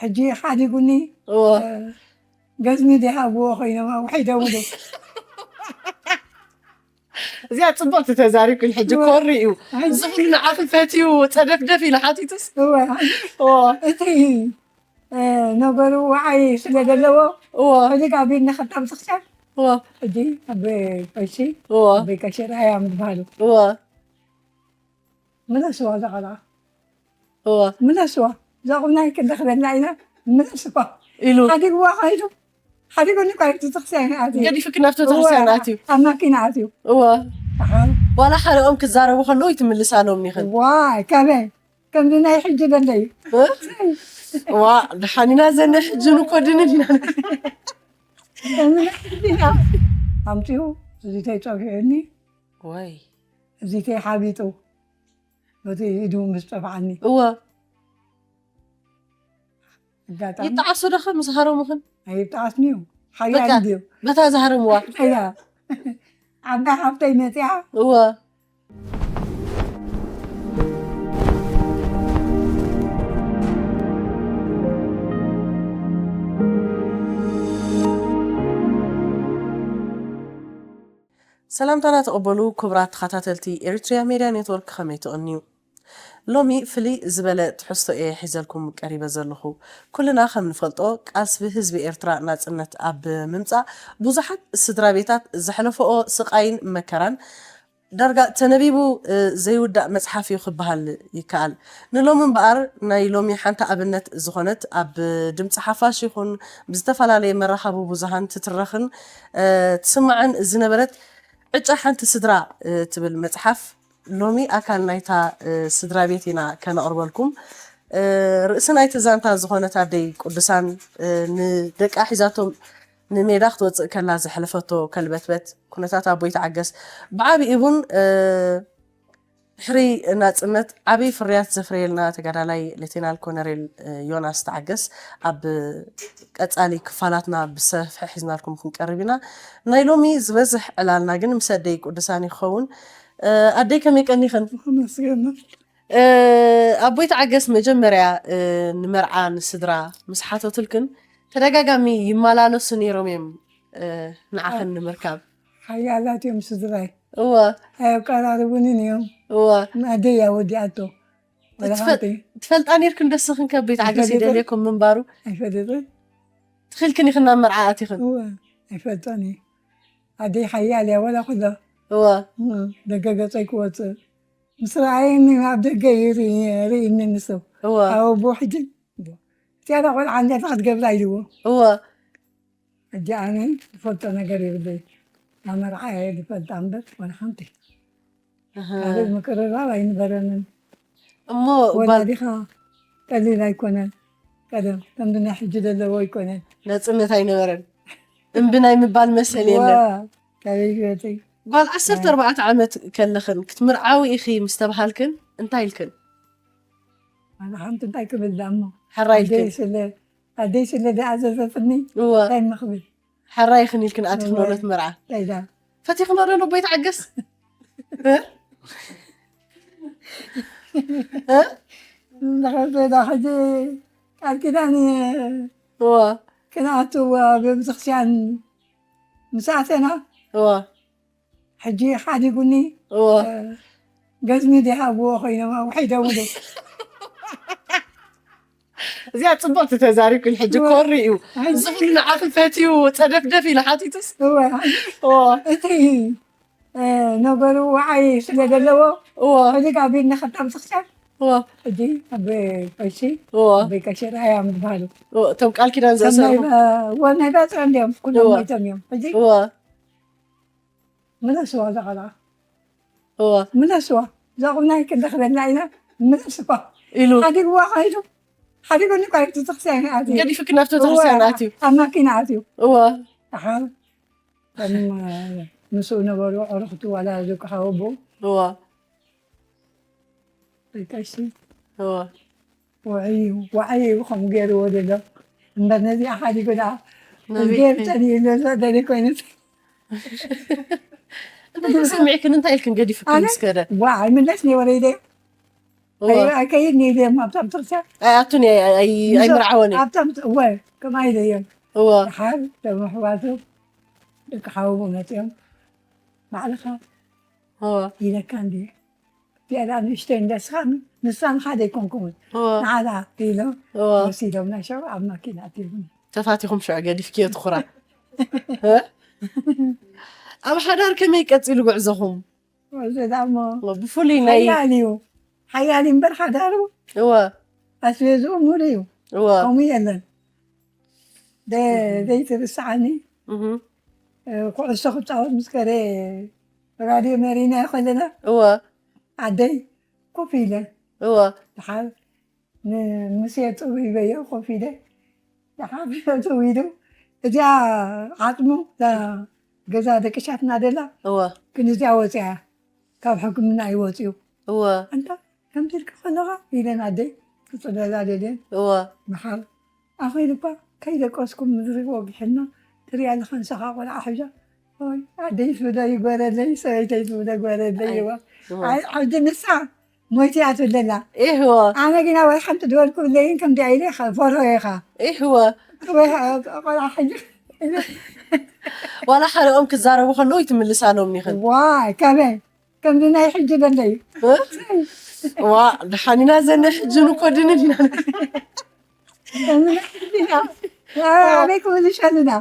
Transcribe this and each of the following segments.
ሕጂ ሓዲጉኒ። እወ። ገዝሚ ዘይሃብዎ ኮይኖም ኣውሒዶምሉ። እዚኣ ፅብቕቲ ተዛሪብክን። ሕጂ ኮሪ እዩ ዝኽሉ ንዓኺ ፈትዩ ጸደፍደፍ ኢሉ ሓቲቱስ። እወ። እወ። እቲ ነገሩ ወዓይ ስለ ዘለዎ እወ። ሕጂ ካብ ቤት ንኸብታ ቤተክርስትያን እወ። ሕጂ ኣብ ቀሺ እወ። ኣብ ቀሺ ራያ ምባሉ እወ። ምለስዋ እዛ ቆልዓ እወ። ምለስዋ እዛ ቁናይ ክንረኽበላ ኢና ምለስዋ ኢሉ ሓዲግዋ ከይዱ ሓዲጉኒ እኳ እዩ ቤተክርስትያን ኣትዩ ገዲፉኪ ናብቲ ቤተክርስትያን ኣትዩ ኣብ ማኪና ኣትዩ እወ ኣሓ ዋላ ሓደኦም ክዛረቡ ከለዉ ይትምልሳሎም ኢኽን ዋይ ካበይ ከምዚ ናይ ሕጂ ደለዩ ዋ ድሓኒና ዘነ ሕጂ ንኮድንን ኢና ኣምፅኡ እዚተይ ፀፊዑኒ ወይ እዚተይ ሓቢጡ በቲ ኢዱ ምስ ጠፍዓኒ እወ ኣጋጣሚ ይጠዓሱ ዶ ከም ዝሃረሙኽን ኣይብጣዓስኒ እዩ ሓያል ድዩ በታ ዝሃረምዋ እያ ዓባይ ሓብተይ መፅያ እወ ሰላምታና ተቐበሉ ክቡራት ተኸታተልቲ ኤሪትሪያ ሜድያ ኔትወርክ ከመይ ትቕንዩ ሎሚ ፍልይ ዝበለ ትሕዝቶ እየ ሒዘልኩም ቀሪበ ዘለኹ ኩልና ከም ንፈልጦ ቃልሲ ህዝቢ ኤርትራ ናጽነት ኣብ ምምጻእ ብዙሓት ስድራ ቤታት ዘሕለፈኦ ስቓይን መከራን ዳርጋ ተነቢቡ ዘይውዳእ መጽሓፍ እዩ ክበሃል ይከኣል። ንሎሚ እምበኣር ናይ ሎሚ ሓንቲ ኣብነት ዝኾነት ኣብ ድምጺ ሓፋሽ ይኹን ብዝተፈላለየ መራኸቢ ብዙሃን ትትረኽን ትስማዕን ዝነበረት ዕጫ ሓንቲ ስድራ ትብል መጽሓፍ ሎሚ ኣካል ናይታ ስድራ ቤት ኢና ከነቕርበልኩም። ርእሲ ናይቲ ዛንታ ዝኾነት ኣደይ ቅዱሳን ንደቃ ሒዛቶም ንሜዳ ክትወፅእ ከላ ዘሕለፈቶ ከልበትበት ኩነታት ኣቦይ ተዓገስ ብዓብዪ እውን ድሕሪ ናፅነት ዓብዪ ፍርያት ዘፍረየልና ተጋዳላይ ሌቴናል ኮነሬል ዮናስ ተዓገስ ኣብ ቀፃሊ ክፋላትና ብሰፍሐ ሒዝናልኩም ክንቀርብ ኢና። ናይ ሎሚ ዝበዝሕ ዕላልና ግን ምስ ኣደይ ቅዱሳን ይኸውን። ኣደይ ከመይ ቀኒኽን? ኣቦይ ተዓገስ መጀመርያ ንመርዓ ንስድራ ምስ ሓተቱልክን ተደጋጋሚ ይመላለሱ ነይሮም እዮም ንዓኽን ንምርካብ። ሓያላት እዮም ስድራይ። እወ። ኣየቀራርቡንን እዮም። እወ። ኣደይ እያ ወዲኣቶ። ትፈልጣ ነርክን ደስኽን ከ ቤት ዓገስ ይደልየኩም ምንባሩ? ኣይፈልጥን። ትኽልክን ኢኽን ናብ መርዓ ኣቲኽን? እወ። ኣይፈልጦን እየ። ኣደይ ሓያል እያ ወላ ኩሎ። እወ። ደገ ገፀይ ክወፅእ ምስ ረኣየኒ ኣብ ደገ እዩ ርእይኒ ንሱ እወ ኣብ ኣቦ ሕጂ እዚኣ ቆልዓ እንዴታ ክትገብራ ኢልዎ እወ ሕጂ ኣነ ዝፈልጦ ነገር የብለይ ኣመርዓ እየ ዝፈልጣ እምበር ወላ ሓንቲ ካልእ ምቅርራብ ኣይነበረንን እሞ ጓል ወላዲኻ ቀሊል ኣይኮነን ቀደም ከምዚ ናይ ሕጂ ዘለዎ ኣይኮነን ነፅነት ኣይነበረን እምቢ ናይ ምባል መሰል የለን። እዋ፣ ካበይ ክመጽእ? ጓል ዓሰርተ ኣርባዕተ ዓመት ከለኽን ክትምርዓዊ ኢኺ ምስ ተባሃልክን እንታይ ኢልክን? ኣነ ሓንቲ እንታይ ክብል ደኣ እሞ። ሕራይ ኣደይ ኢልክን? ስለ ኣደይ ስለ ዝኣዘዘትኒ እወ፣ እንታይ እሞ ክብል? ሕራይ ኢኽን ኢልክን ኣቲኽን እወ። ወለት መርዓ። እንታይ ደኣ? ፈቲኽኖ ዶ ነቦይ ተዓገስ? እ? እ? እንድሕር ደኣ ሕጂ ቃል ኪዳን እወ። ክንኣቱ ኣብ ቤተክርስትያን ምስ ኣተና እወ። ሕጂ ሓዲጉኒ እወ። ገዝሚ ዘይሃብዎ ኮይኖም ኣውሒዶምሉ። እዚኣ ፅቡቕቲ ተዛሪብክን ሕጂ እወ። ኮሪ እዩ። ሕጂ እዚ ኩሉ ንዓኺ ፈትዩ ፀደፍደፍ ኢሉ ሓቲቱስ እወ። እወ። እቲ ነገሩ ወዓይ ስለ ዘለዎ እወ። ሕጂ ካብ ቤት ንኸብታ ቤተክርስትያን እወ። ሕጂ ኣብ ቀሺ እወ። ኣብ ቀሺ ራያ ምባሉ እወ። እቶም ቃል ኪዳን ከም ናይ ዘእሰሩ ባ- ወ- ናይ ባፅዕ እንዲኦም ኩሎም እወ። ሞይቶም እዮም ሕጂ እወ። ምለስዋ እዛ ቆልዓ እወ። ምለስዋ እዛ ቁናይ ክንረኽበላ ኢና ምለስዋ ኢሉ ሓዲግዋ ከይዱ ሓዲጉኒ እኳ እዩ ቤተክርስትያን ኣትዩ ገዲፉኪ ናብቲ ቤተክርስትያን ኣትዩ ኣብ ማኪና ኣትዩ እወ ደሓር ከም ምስኡ ነበሩ ኣዕሩኽቱ ዋላ ደቂ ሓወቦ እወ ደቂ ኣሽቲ እወ ወዐዩ ወዐዩ ከምኡ ገይርዎ ዘሎ እምበር ነዚኣ ሓዲጉ ደኣ ናበይ ገር ከይዱ? ጠሊኡ ዘሎ ደሊ ኮይኑስ እንታይ ተሰሚዕክን እንታይ ኢልክን ገዲፉክን ኣነ? ምስ ከደ ዋ ኣይምለስ ነይ ወረይደ እዋ። ኣይከይድን ኢለ እሞ ኣብታ ቤተክርስትያን ኣይኣቱን እየ ኣይ- ኣይምርዓወን እየ ኣብታ ምት- እወ ከምኣ ኢለ እዮም እዋ ሓር ተመሕዋቱ ደቂ ሓወቦ መፅኦም ባዕልኻ እዋ ኢለካ እንዲ እቲኣ ደኣ ንእሽተይ እንደስኻ ንሳን ሓደ ኣይኮንኩምን እዋ ንዓዳ ኢሎ እዋ ወሲዶምና ሸው ኣብ ማኪና ኣትዩና ተፋቲኹም ሽዑ ገዲፍክዮ ትኹራ ኣብ ሓዳር ከመይ ቀፂሉ ጉዕዞኹም እዚ ደኣ እሞ ብፍሉይ ናይ ሓያል እዩ ሓያል እዩ እምበር ሓዳሩ እዋ ኣስቤዝኡ ሙሉ እዩ እዋ ከምኡ የለን ደ- ዘይትርስዓኒ እህ፣ እ፣ ኩዕሶ ክፃወት ምስ ከደ ራድዮ መሪና ከለና እዋ ዓደይ ኮፍ ኢለ እዋ ድሓር ንምስየ ጥሩ ሂበዮ ኮፍ ኢለ ድሓር ደው ኢሉ እዚኣ ዓፅሙ እዛ ገዛ ደቂ ሻትና ደላ እዋ ግን እዚኣ ወፂኣ ካብ ሕክምና ይወፅኡ እዋ ኣንታ ከምዚ ኢልካ ከለኻ ኢለን ኣደይ ክፅለላ ደልየን እዋ ምሓር ኣኺሉ እኳ ከይደቀስኩም ምድሪ ወጊሕና ትሪኣ ኣለኻ ንስኻ ቆልዓ ሕጃ ኦይ ኣደይ ትብሎ ይግበረለይ ሰበይተይ ትብሎ ይግበረለይ ይዋ እዋ ዓዲ ንሳ ሞይትያ ትብለላ ኢህወ ኣነ ግና ወይ ሓንቲ ድበልኩ ብለይን ከምዚኣ ኢለ ፈርሆ ኢኻ ኢህወ ወይ ቆልዓ ሕጂ ዋላ ሓደኦም ክዛረቡ ከለዉ ይትምልሳሎም ይኽእል ዋይ ከመይ ከምዚ ናይ ሕጂ ደለዩ ዋ ድሓኒና ዘነ ሕጂ ንኮድን ኢልና ኣበይ ክምልሸልና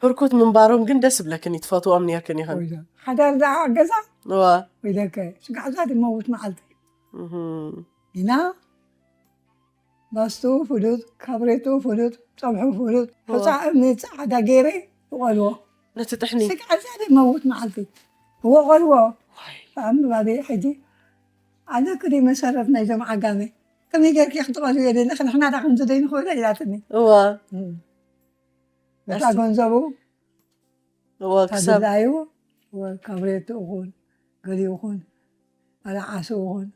ህርኩት ምንባሮም ግን ደስ ይብለክን ትፈትዎም ነርክን ይኽን ሓዳር ዝዓገዛ ዋ ወይደከ ስጋዕዛ ድመውት መዓልቲ እህም። ኢና ባስቱ ፍሉጥ ካብሬቱ ፍሉጥ ፀብሑ ፍሉጥ ሕፃ እምኒ ፃዕዳ ገይረ ይቆልዎ ነቲ ጥሕኒ ስጋዕዛ ድመውት መዓልቲ እዎ ቆልዎ ኣምባቤ ሕጂ ኣነ ክዲ መሰረት ናይዞም ዓጋመ ከመይ ገርኪ ክትቆልዮ ደለክ ንሕና ዳ ከምዚ ደይንኽእሎ ኢላትኒ እዋ በታ ገንዘቡ እዋ ክሳብ ታድላዩ ካብሬቱ እኹን ገሊኡ ኹን ኣላ ዓሱ እኹን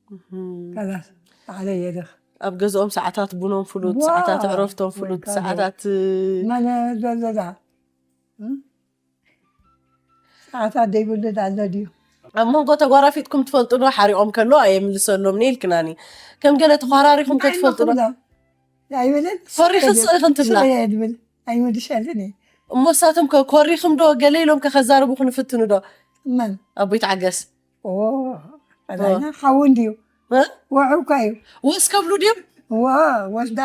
እህም። ከላስ ባዕለ የደኽ ኣብ ገዝኦም ሰዓታት ቡኖም ፍሉጥ ዋ! ሰዓታት ዕረፍቶም ፍሉጥ ወይካ ሰዓታት መነ ዘለዛ ሰዓታት ዘይብሉ ኣሎ ድዩ ኣብ መንጎ ተጓራፊጥኩም ትፈልጡ ዶ ሓሪቖም ከሎ ኣየምልሰሎም ነ ኢልክናኒ ከም ገለ ተኳራሪኹም ከትፈልጡ ዶ ኣይብልን ፈሪኺ ስቕ ኢኽን ትብላ ድብል ኣይምልሸልን እሞ ሳቶም ከ ኮሪኽም ዶ ገለ ኢሎም ከኸዛርቡ ክንፍትኑ ዶ መን ኣቦይ ተዓገስ ኦ ቀላይና ሓው እንድዩ እ? ወዑካ እዩ ወስ ከብሉ ድዮም ዋ ወስዳ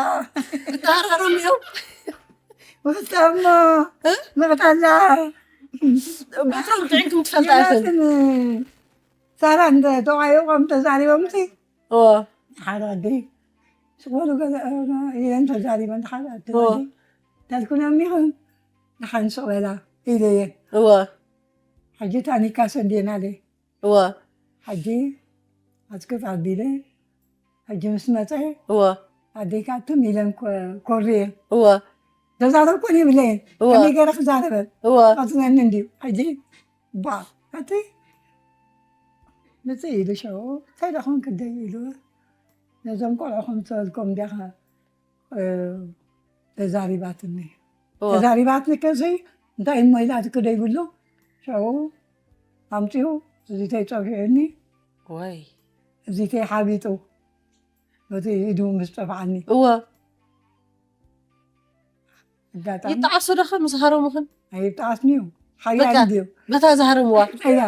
እተሃራሮም እዮም ወስዳሞ ምቕታላ ብትሮም ጥዒንኩም ትፈልጣ ኢኽን ሳራ እንደ ተዋይቆም ተዛሪቦም እዎ ሓደ ዓዲ ስቆሉ ገዛ ኢለን ተዛሪበን ሓደ ዓዲ ተልኩኖም ይኹን ንሓንስቕ በላ ኢለየን እዎ ሕጂ ታኒካ ሰንዴና ለ እዎ ሕጂ ኣትክፍ ኣቢለ ሕጂ ምስ መፀ እዎ ኣዴካ ትም ኢለን ኮርየ እዎ ተዛረብኩን ይብለየን እዎ ከመይ ገይረ ክዛረበን እዎ ቀፅለኒ እንድዩ ሕጂ ባ እቲ ምፅእ ኢሉ ሸው እንታይ ደኹም ክደይ ኢሉ ነዞም ቆልዑ ከም ዝበልኮም እንዲኻ ተዛሪባትኒ እዎ ተዛሪባትኒ ከዚ እንታይ እሞ ኢላ ትክደይ ብሉ ሸው ኣምፅኡ እዚተይ ፀፊዑኒ ወይ እዚተይ ሓቢጡ በቲ ኢዱ ምስ ጠፍዓኒ እዎ ኣጋጣሚ ይጠዓሱ ዶ ከም ዝሃረሙኽን ኣይብጣዓስኒ እዩ ሓያል በቃ። ድዩ በታ ዝሃረምዋ እያ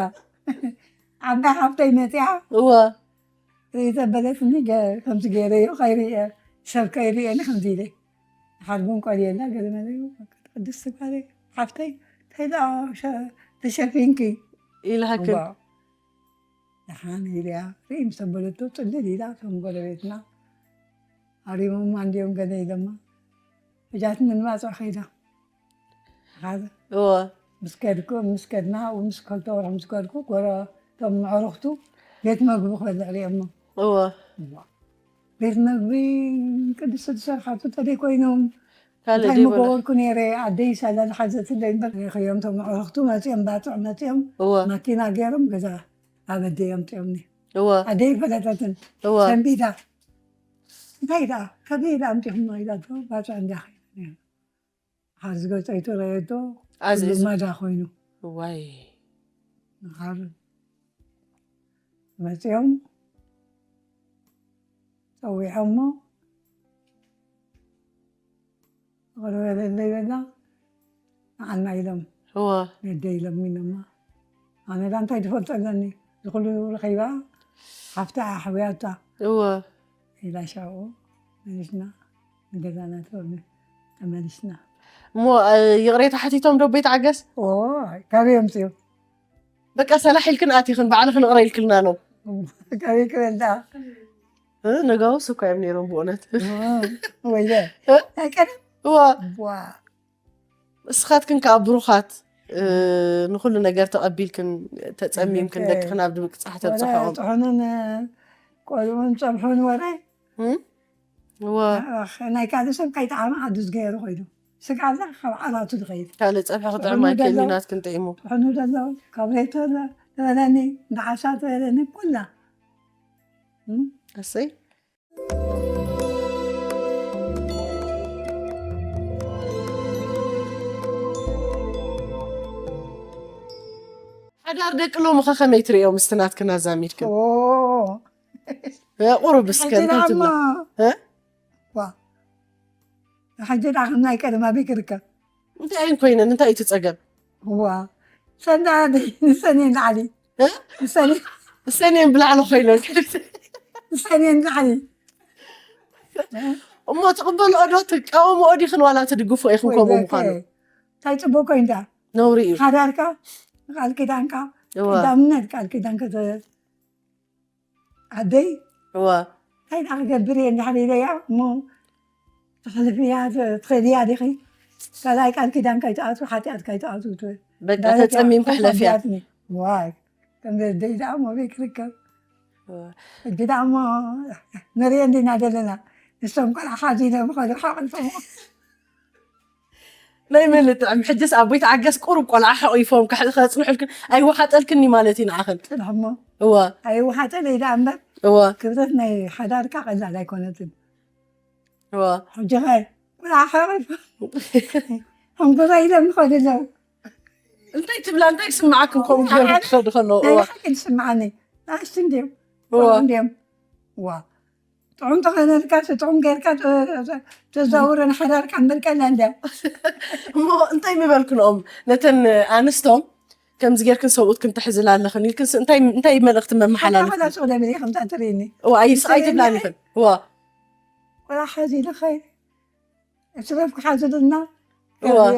ዓባይ ሓብተይ መፅያ እዎ ዘበለትኒ ከምዚ ገይረዮ ከይርየ ሰብ ከይርየኒ ከምዚ ኢለ ሓድጉን ቆልየላ ገለ መለ ቅድስቲ ጓለይ ሓፍተይ እንታይ ደኣ ተሸፊንኪ ኢልሃክን ደሓን ኢልያ ርኢ ምስ ተበለቶ ፅልል ኢላ እቶም ጎረቤትና ኣሪሞማ እንዲዮም ገለ ኢለማ ሕጃት ምንማፅዕ ከይዳ ሓደ እዎ ምስ ከድኩ ምስ ከድና ኣብኡ ምስ ከልተ ወርሒ ምስ ከድኩ ጎረ እቶም መዕርኽቱ ቤት መግቢ ክበልዕ ሪኦሞ እዎ ቤት መግቢ ቅድስቲ ዝሰርሓቱ ተደይ ኮይኖም ካልእ እንታይ ደይበለ ምገበርኩ ነይረ ኣደይ ሳላ ዝሓዘትለይ እምበር ሪኸዮም እቶም መዕርኽቱ መፂኦም ባፅዕ መፂኦም እዎ ማኪና ገይሮም ገዛ ኣበደይ ኣምፅኦምኒ እዎ ኣደይ ፈለጠትን እዎ ሰንቢዳ እንታይ ደኣ ከመይ ኢላ ኣምፂኹሞ ኢላ ባፅዕ እንዳ ሓር ዝገፀይቱ ረየቶ ኣዝእዙ ማዳ ኮይኑ ዋይ ንሓር መፂኦም ጸዊዖሞ፣ "ቅርበለለይ" በላ፣ ንዓና ኢሎም፣ እወ። ነደይ ኢሎም ኢሎማ። ኣነ ዳ እንታይ ትፈልጦ ኣለኒ? ዝኹሉ ረኺባ፣ ሓፍታ እያ፣ ኣሕውያታ። እወ። ኢላ ሻብኡ መሊስና፣ ንገዛና ተመ-፣ ተመሊስና። እሞ፣ እ፣ ይቕሬታ ሓቲቶም ዶ ቤት ዓገስ? ኦ፣ ካበይ ኣምፅኦም? በቃ ሰላሕ ኢልክን ኣቲኽን፣ ባዕልኽን ይቕረ ኢልክልና ነው። ካበይ ክበል ደኣ? እ፣ ነጋውስ እኮ እዮም ነይሮም ብእውነት። እ፣ ወይለ። እ? ናይ ቀደም? እዋ። ዋ። እስኻትክን ከኣ ብሩኻት፣ እ፣ ንኹሉ ነገር ተቐቢልክን ተጸሚምክን ልክዕ። ደቅኽን ኣብ ምብጻሕ ወረ ተብጽሖም። ጥሑንን ቆልዑን ጸብሑን ወረ። እም? እወ። ኣኽ፣ ናይ ካልእ ሰብ ከይጠዓመ ዓዱ ዝገየሩ ኮይኖም። ስጋ ኣላ ካብ ዓራቱ ዝኸይድ። ካልእ ጸብሒ ክጥዕም ጥሑኑ ኣይክእልን ደሎ። ናትክን ጥዒሙ። ጥሑኑ ደሎ፣ ካብ ሬቶ ለ-፣ ዝበለኒ፣ እንዳ ዓሳ ዝበለኒ፣ ኩላ። እም? ኣሰይ። ሓዳር ደቂ ሎሚ ኸ ከመይ ትርእዮ ምስቲ ናትክን ኣዛሚድክን? ኦ። እ፣ ቁሩብ እስከ ሕጂ እንታይ ደኣ ትብላ? እሞ፣ እ? ዋ። ሕጂ ደኣ ከም ናይ ቀደም ኣበይ ክርከብ? እንታይ እየን ኮይነን? እንታይ እዩ እቲ ጸገም? ዋ። ሰንዳ ንሰን እየን ላዕሊ። እ? ንሰን እየን። ንሰን እየን ብላዕሊ ኮይነን። ንሰን እየን ላዕሊ። እሞ ትቕበልኦ ዶ? ትቃወምኦ ዲኽን ዋላ ትድግፎ ኢኽን ወይ ከምኡ ዘከ-፣ ምዃኑ? እንታይ ጽቡቕ ኮይኑ ደኣ? ነውሪ እዩ። ሓዳርካ፣ ቃል ኪዳንካ፣ እዋ። ቀዳምነት ቃል ኪዳንካ ተ-፣ ዓደይ፣ እዋ። እንታይ ደኣ ክገብር እየ እንድሕር ኢለያ እሞ፣ ትሕልፍያ፣ ት-፣ ትኸድያ ዲኺ? ካልኣይ ቃል ኪዳን ከይትኣትዉ፣ ሓጢኣት ከይትኣትዉ ትብል። በቃ እንዳበልካ ተጸሚምካ ሕለፍያ። ኣቢያትኒ። ዋይ፣ ከም ደደይ ደኣ እሞ ቤት ክርከብ። እዋ። ሕጂ ደኣ እሞ ንሪኦ እንዲና ዘለና። ንሶም ቆልዓ ሓዚሎም ይኸዱ ሓቑፎም። ናይ መን ጥዕም? ሕጅስ ኣቦይ ተዓገስ ቁሩብ ቆልዓ ሓቑፎም ከሕ-፣ ከጽንሑልክን ኣይወሓጠልክን እዩ ማለት እዩ ንዓኽን። ጽንሕ እሞ እዋ። ኣይወሓጠለይ ደኣ እምበር እዋ። ክብረት ናይ ሓዳርካ ቀላል ኣይኮነትን። እዋ። ሕጂ ኸ ቆልዓ ሓቑፎም ሕንጎዛ ኢሎም ይኸዱ ኣለዉ። እንታይ ትብላ? እንታይ ይስምዓክን ከምኡ ገይሩ ክኸዱ ከለዉ? ናይ እዋ። ብሓቂ ዝስምዓኒ። ንኣሽቱ እንድዮም። እዋ። ቆልዑ እንድዮም። እዋ። ጥዑም ተኸደንካ፣ ጥዑም ጌርካ ተ-፣ ተ-፣ ተዛውረን ሓዳርካ እምበር ቀላል እንድያ። እሞ እንታይ ምበልክንኦም? ነተን ኣንስቶም ከምዚ ጌርክን ሰብኡት ክንትሕዝላ ኣለኽን ኢልክን ስ-፣ እንታይ፣ እንታይ መልእኽቲ መመሓላለፍክን? ሓላ ሱቕ ደብል ኢኽን እንታ ትርእይኒ። እዋ፣ ኣይስ-፣ ኣይትብላን ኢኽን። እዋ። ቆልዓ ሓዚልኸ፣ እቲ ረፍኪ ሓዝልና። እዋ። ከምዚ፣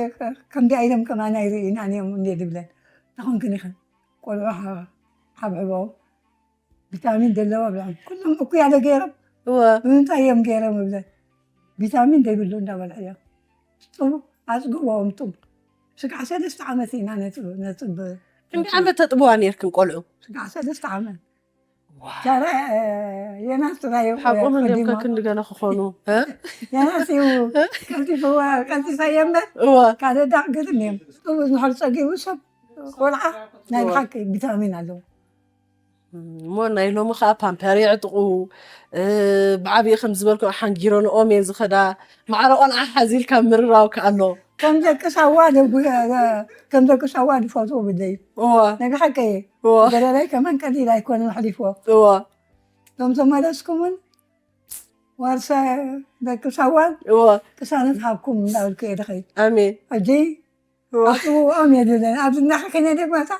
ከምዚ ኣይለም ከማና ይርእዩና እዮም እንዴ ዝብለን። ተኾንክን ኢኽን። ቆልዑ ሓ-፣ ሓብሕቦ ቪታሚን ዘለዎ ብልዖም። ኩሎም እኩያ ዶ ገይሮም? እዋ። ብምንታይ እዮም ገይሮም እብለን። ቪታሚን ዘይብሉ እንዳበልዐ እዮም። ጥቡ፣ ኣጽግቦም ጥቡ። ስጋዕ ሰለስተ ዓመት ኢና ነጥብ፣ ነጥብ። ክንደይ ዓመት ተጥብዋ ነይርክን ቆልዑ? ስጋዕ ሰለስተ ዓመት። ዋው። ጃራ፣ እ፣ የናስ ጥራይ እዩ ሓቆም እንዲዮም ከዲማ። ከክንዲ ገለ ክኾኑ፣ እ? የናስ እዩ ቀልጢፍዋ፣ ቀልጢፋ እየ እምበር፣ እዋ። ካልእ ዳዕ ግርም እዮም። ጥቡ ዝንሕር ጸጊቡ ሰብ ቆልዓ ናይ እዋ። ብሓቂ ቪታሚን ኣለዎ። እም፣ እሞ ናይ ሎሚ ኸኣ ፓምፐር የዕጥቑ፣ እ፣ ብዓቢኡ ከም ዝበልኩ ሓንጊሮንኦም እየን ዝኸዳ። ማዕረ ቆልዓ ሓዚልካ ምርራው ከኣ ኣሎ። ከም ደቂ ሳዋ ደጉ-፣ ከም ደቂ ሳዋ ዝፈትዎ ብደይ። እዋ። ናይ ብሓቂ እየ። እዋ። ገለላይ ከማን ቀሊል ኣይኮነን ኣሕሊፍዎ። እዋ። እቶም ተመለስኩምን ዋርሳ ደቂ ሳዋን እዋ። ቅሳነት ሃብኩም እንዳበልኩ እየ ድኸይድ። ኣሜን። ሕጂ እዋ። ኣጥብዎም የድለን። ኣብዚ እናኸኸነ ደማታ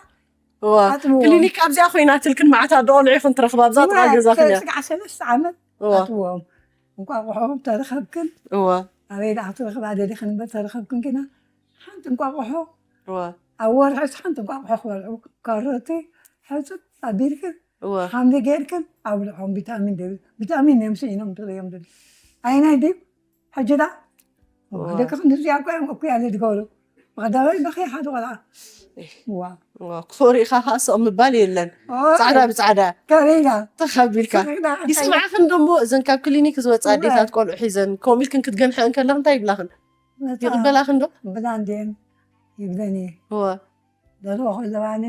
እዋ። ኣጥብዎም። ክሊኒክ ኣብዚኣ ኮይናትልክን መዓት ኣዶ ቆልዑ ኢኽን ትረኽባ ኣብዛ ጥቓ እዋ፣ ገዛኽን እያ። ስጋዕ ሰለስተ ዓመት እዋ። ኣጥብዎም። እንቋቑሖ ተረኸብክን እዋ። ኣበይ ደኣ ክትረኽባ ደሊኽን እምበር ተረኸብክን ግና ሓንቲ እንቋቑሖ እዋ። ኣብ ወርሒ ሓንቲ እንቋቑሖ ክበልዑ ካሮቲ ሕፅብ ኣቢልክን እዋ። ሓምሊ ጌርክን ኣብልዖም። ቪታሚን ደብል ቪታሚን እዮም ስኢኖም ትርእዮም ደብል ኣይናይ ድዩ ሕጂ ዳ እዋ። ደቂ ክንዲ እዚኣ እኮ እዮም እኩያ ዝገብሩ። ብቐዳማይ በኺ ሓደ ቆልዓ እዋ። እዋ፣ ክፉእ ርኢኻ ኸዓ ስቕ ምባል የለን። ኦ፣ ጻዕዳ ብጻዕዳ። ከበይና? ተኸቢልካ። ከበይና? ይስምዓኽን ዶ እሞ እዘን ካብ ክሊኒክ ዝወጻ እዋ። ኣዴታት ቆልዑ ሒዘን ከምኡ ኢልክን ክትገንሐ እንከለኽ እንታይ ይብላኽን? መጻ-፣ ይቕበላኽን ዶ? ብላ እንድየን ይብለኒ። እዋ። ደርሆ ከለዋኒ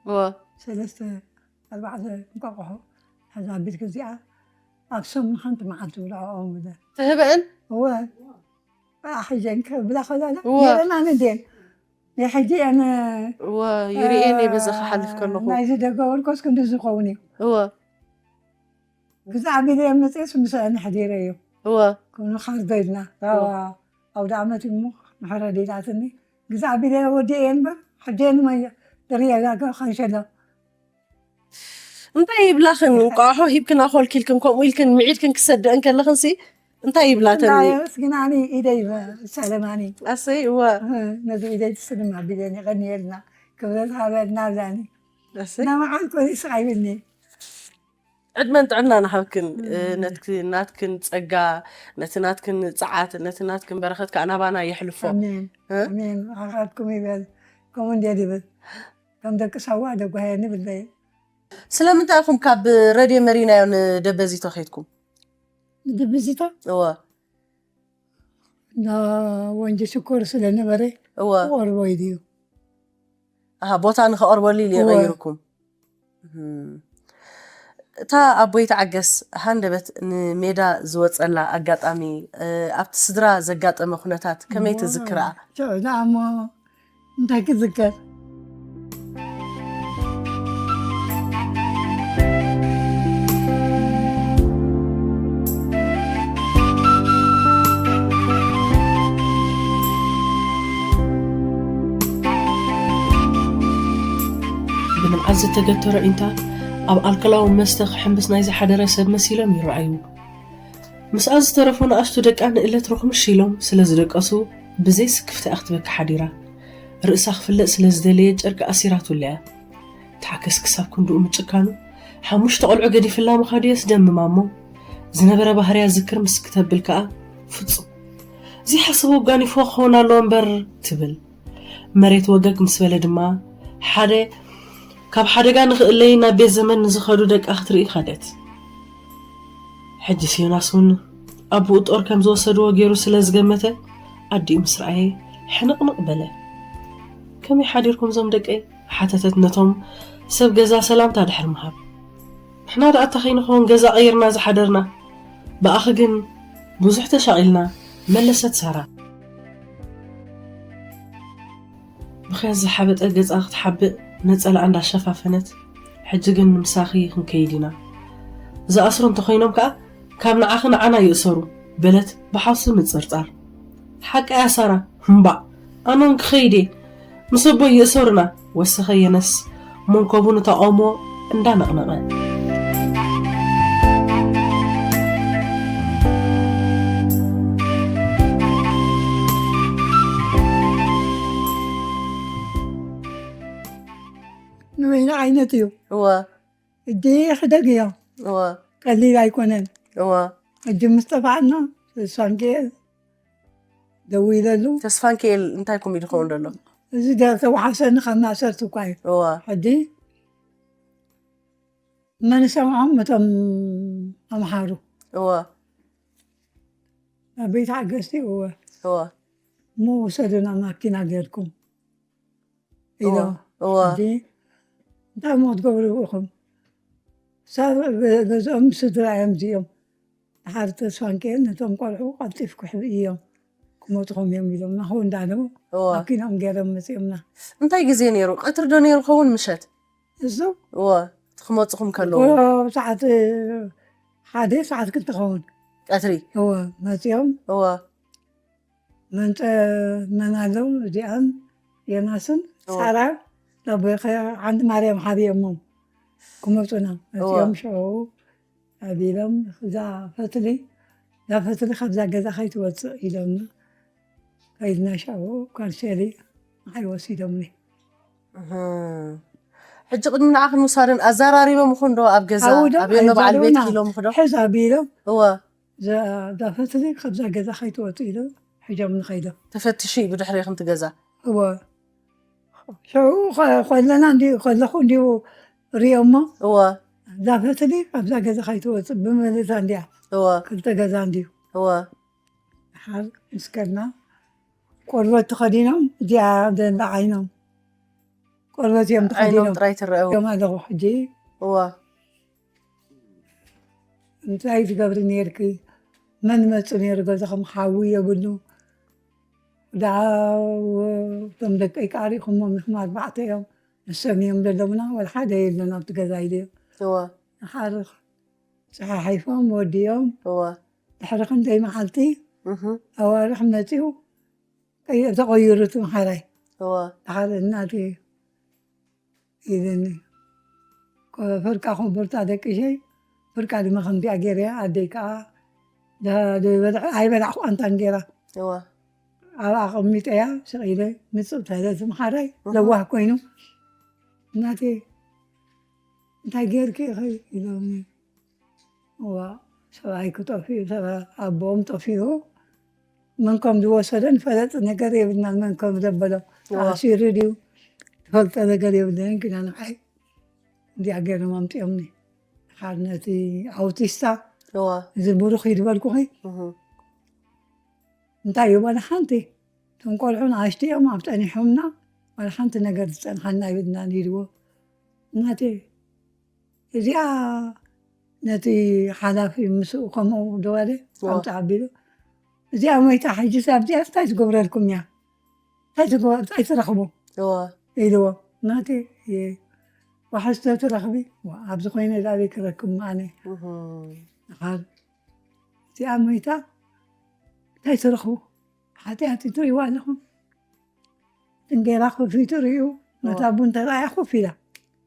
እዋ። ሰለስተ ኣርባዕተ እንቋቑሖ ሕዛ ኣቢልኪ እዚኣ ኣብ ሰሙን ሓንቲ መዓልቲ ብልዕኦም ኢለ። ትህበእን? እወ። ኣሕዘን ክብላ ከለና እወ። ነይረና ንዴን። ናይ ሕጂ እየን እወ፣ ይርእየን እየ በዛ ክሓልፍ ከለኹ። ናይዚ ደገ ወርቆስ ክንዲ ዝኸውን እዩ። እወ። ግዛዕ ቢለ መፅስ ምስአን ሕዲረ እዩ። እወ ከምኑ ካርዶ ኢልና ራዋ ኣውደ ዓመት እሞ ምሕረ ዲላትኒ ግዛዕ ቢለ ወዲ እየ እምበር ሕጂ ንመየ ድርየ ጋጋ ከንሸሎ እንታይ ይብላኽን? እንቋቑሖ ሂብክን ኣኾልኪልክን ከምኡ ኢልክን ምዒድክን ክሰደአን ከለኽንሲ እንታይ ይብላተን? ስግናኒ ኢደይ ሰለማኒ ኣሰይ እወ ነዚ ኢደይ ትስልም ኣቢለኒ ቀኒየልና ክብረት ሃበልና ብላኒ ኣሰይ ናመዓል ኮኒ ስቃይብኒ ዕድመን ጥዕና ንሃብክን ነትኪ ናትክን ጸጋ ነቲ ናትክን ጸዓት ነቲ ናትክን በረኸት ከዓ ናባና የሕልፎ ኣሜን ኣሜን ዓኻትኩም ይበል ከምኡ እንዴ ይበል ከም ደቂ ሳዋ ደጓየኒ ብለይ ስለምንታይ ኢኹም ካብ ረድዮ መሪናዮ ንደበዚቶ ከይድኩም ንደበዚቶ እወ እንዳ ወንጂ ሽኮር ስለነበረ እወ ቆርቦ ኢድዩ ኣሃ ቦታ ንኸቐርበሉ ኢሉ እወ። ይቐይርኩም እታ ኣቦይ ተዓገስ ሃንደበት ንሜዳ ዝወፀላ ኣጋጣሚ ኣብቲ ስድራ ዘጋጠመ ኩነታት ከመይ ትዝክርኣ? ዳሞ እንታይ ክዝከር ብንብዓት ዝተገተረ ዒንታ ኣብ ኣልኮላዊ መስተ ክሕምብስ ናይ ዝሓደረ ሰብ መሲሎም ይረኣዩ። ምስኣ ዝተረፉ ንኣሽቱ ደቃ ንእለት ርኹምሽ ኢሎም ስለ ዝደቀሱ ብዘይ ስክፍታ ክትበኪ ሓዲራ። ርእሳ ክፍለጥ ስለ ዝደለየ ጨርቂ ኣሲራትሉ እያ። ተሓከስ ክሳብ ክንድኡ ምጭካኑ ሓሙሽተ ቆልዑ ገዲፍላ ምኻዱ የስደምማ እሞ ዝነበረ ባህርያ ዝክር ምስ ክተብል ከኣ ፍጹም ዘይሓስቦ ኣጋኒፍዎ ክኸውን ኣለዎ እምበር ትብል። መሬት ወገግ ምስ በለ ድማ ሓደ ካብ ሓደጋ ንኽእለይ ናብ ቤት ዘመድ ንዝኸዱ ደቃ ክትርኢ ከደት። ሕጂስ ዮናስ እውን ኣቦኡ ጦር ከም ዝወሰድዎ ገይሩ ስለ ዝገመተ ኣዲኡ ምስ ረኣየ ሕንቕንቕ በለ። ከመይ ሓዲርኩም እዞም ደቀይ? ሓተተት ነቶም ሰብ ገዛ ሰላምታ ድሕሪ ምሃብ። ንሕና ደኣ እንታይ ከይንኸውን ገዛ ቀይርና ዝሓደርና? ብኣኺ ግን ብዙሕ ተሻቒልና መለሰት ሳራ። ብኽያት ዝሓበጠ ገጻ ክትሓብእ ነጸላኣ እንዳሸፋፈነት ሕጂ ግን ምሳኺ ክንከይድ ኢና። ዝኣስሩ እንተኾይኖም ከኣ ካብ ንዓኺ ንዓና ይእሰሩ በለት ብሓውሲ ምጽርጻር። ሓቃ እያ ሳራ፣ እምባእ ኣነውን ክኸይድ እየ ምስ ኣቦይ ይእሰሩና ወሰኸ የነስ መንኮቡ ንተቓውሞ እንዳነቕነቐ። ንበይኑ ዓይነት እዩ እወ እዲ ሕደግ እዮም እወ ቀሊል ኣይኮነን እወ ሕጂ ምስ ጠፋዕና ሳንጌ ደዊለሉ ተስፋንኪኤል እንታይ ኮም ኢሉ ኸውን ዘሎ እዚ ተዋሓሰኒ ካብ ማእሰርቲ እኳ እዩ እወ ሕጂ መን ሰምዖም እቶም ኣምሓሩ እወ ኣብ ቤት ሓገዝቲ እወ እወ እሞ ውሰዱና ማኪና ጌርኩም ኢሎም እወ ሕጂ እንታይ እሞ ክትገብሩ ኢኹም ሳብ ገዝኦም ስድራ እዮም እዚኦም ድሓር ተስፋንኪኤል ነቶም ቆልዑ ቀልጢፍ ክሕብእዮም ክመፅኹም እዮም ኢሎም ናኹ እንዳለው እወ ማኪኖም ገይሮም መፂኦምና እንታይ ግዜ ነይሩ ቀትሪ ዶ ነይሩ ኸውን ምሸት እሱ እወ እቲ ክመፅኹም ከለዉ ሰዓት ሓደ ሰዓት ክልተ ኸውን ቀትሪ እወ መፂኦም እወ መንፀ መን ኣለዉ እዚኣን የናስን እወ። ሳራ ናብ ዓንዲ ማርያም ሓብዮሞም ክመፁና መፂኦም ሽዑ ኣቢሎም እዛ ፈትሊ እዛ ፈትሊ ካብዛ ገዛ ከይትወፅእ ኢሎምና ከይድና ሽዑ ካልሸሊ ንዓይ ወሲዶምኒ እህ። ሕጂ ቅድሚ ንዓኽን ምውሳደን ኣዘራሪቦም ኹን ዶ ኣብ ገዛ ኣብኡ ዶ ኣብ የኖ በዓል ቤት ኣይዛረቡና። ኢሎም ኹዶ ሕዝ ኣቢሎም እወ እዛ ፈትሊ ካብዛ ገዛ ከይትወፅእ ኢሎም ሕጆም ንኸይዶም ተፈትሹ እዩ ብድሕሪ ኹምቲ ገዛ እወ ሽዑ ከ- ከለና እንዲ ከለኹ እንዲሁ ሪኦሞ እወ እዛ ፈትሊ ካብዛ ገዛ ከይትወፅእ ብመለሳ እንዲያ እወ ክልተ ገዛ እንዲሁ እወ ሓር ምስ ከድና ቆርበት ተኸዲኖም እዚኣ ደንዳ ዓይኖም ቆርበት እዮም ዓይኖም ተኸዲኖም ጥራይ ትረአ እዮም ኣለኹ ሕጂ እወ እንታይ ትገብሪ ነርኪ መን መፁ ነይሩ ገዛኹም ሓዊ የብሉ ደኣ እቶም ደቀይ ቃሪኹሞም ኢኹም ኣርባዕተ እዮም ንሶም እዮም ዘለውና ወላ ሓደ የለን ኣብቲ ገዛ ኢለዮም እወ ሓር ፀሓሒፎም ወዲኦም እወ ድሕሪ ክንደይ መዓልቲ እህ ኣዋርሕ መፂኡ ቀይ- ተቐይሩ እቲ መሓራይ እወ ድሓር እናት ኢልኒ ፍርቃ ኮቦርታ ደቂሸይ ፍርቃ ድማ ከምዚኣ ገይረ ኣደይ ከዓ ኣይበላዕኩ ኣንታ እንጌራ እወ ኣብ ኣቐሚጠያ ስቕ ኢለ ምፅእ ተለት መሓራይ ለዋህ ኮይኑ እናቴ እንታይ ገይርኪ ኢኺ ኢሎምኒ እዋ ሰብኣይኪ ጠፊኡ ሰብ ኣቦኦም ጠፊኡ መን ከም ዝወሰደን ፈለጥ ነገር የብልናን መን ከም ዘበሎ እዋ። ኣሲሩ ድዩ ትፈልጦ ነገር የብለንን ግና ንዓይ እንዲኣ ገይሮም ኣምፂኦምኒ ሓር ነቲ ኣውቲስታ እወ እዚ ብሩኽ ይድበልኩኺ እህ እንታይ እዩ ዋላ ሓንቲ እቶም ቆልዑ ንኣሽቱ እዮም ኣብ ፀኒሖምና ዋላ ሓንቲ ነገር ዝፀንሓና ይብልና ንሂድዎ እናቴ እዚኣ ነቲ ሓላፊ ምስኡ ከምኡ ዝበለ እዋ። ከምቲ ኣቢሉ እዚኣ ሞይታ ሕጂ ኣብዚኣ እንታይ ትገብረልኩም እያ እንታይ ትገብረ እንታይ ትረኽቡ እወ ኢልዎ እናቴ ዋሕስተ ትረኽቢ ኣብዚ ኮይነ ዳበይ ክረክብ ኣነ እህ ድሓር እዚኣ ሞይታ እንታይ ትረኽቡ ሓጢኣት ትርእይዋ ኣለኹም እንጌራ ከፊቱ ርእዩ ነታ ቡን ተራእያ ኮፍ ኢላ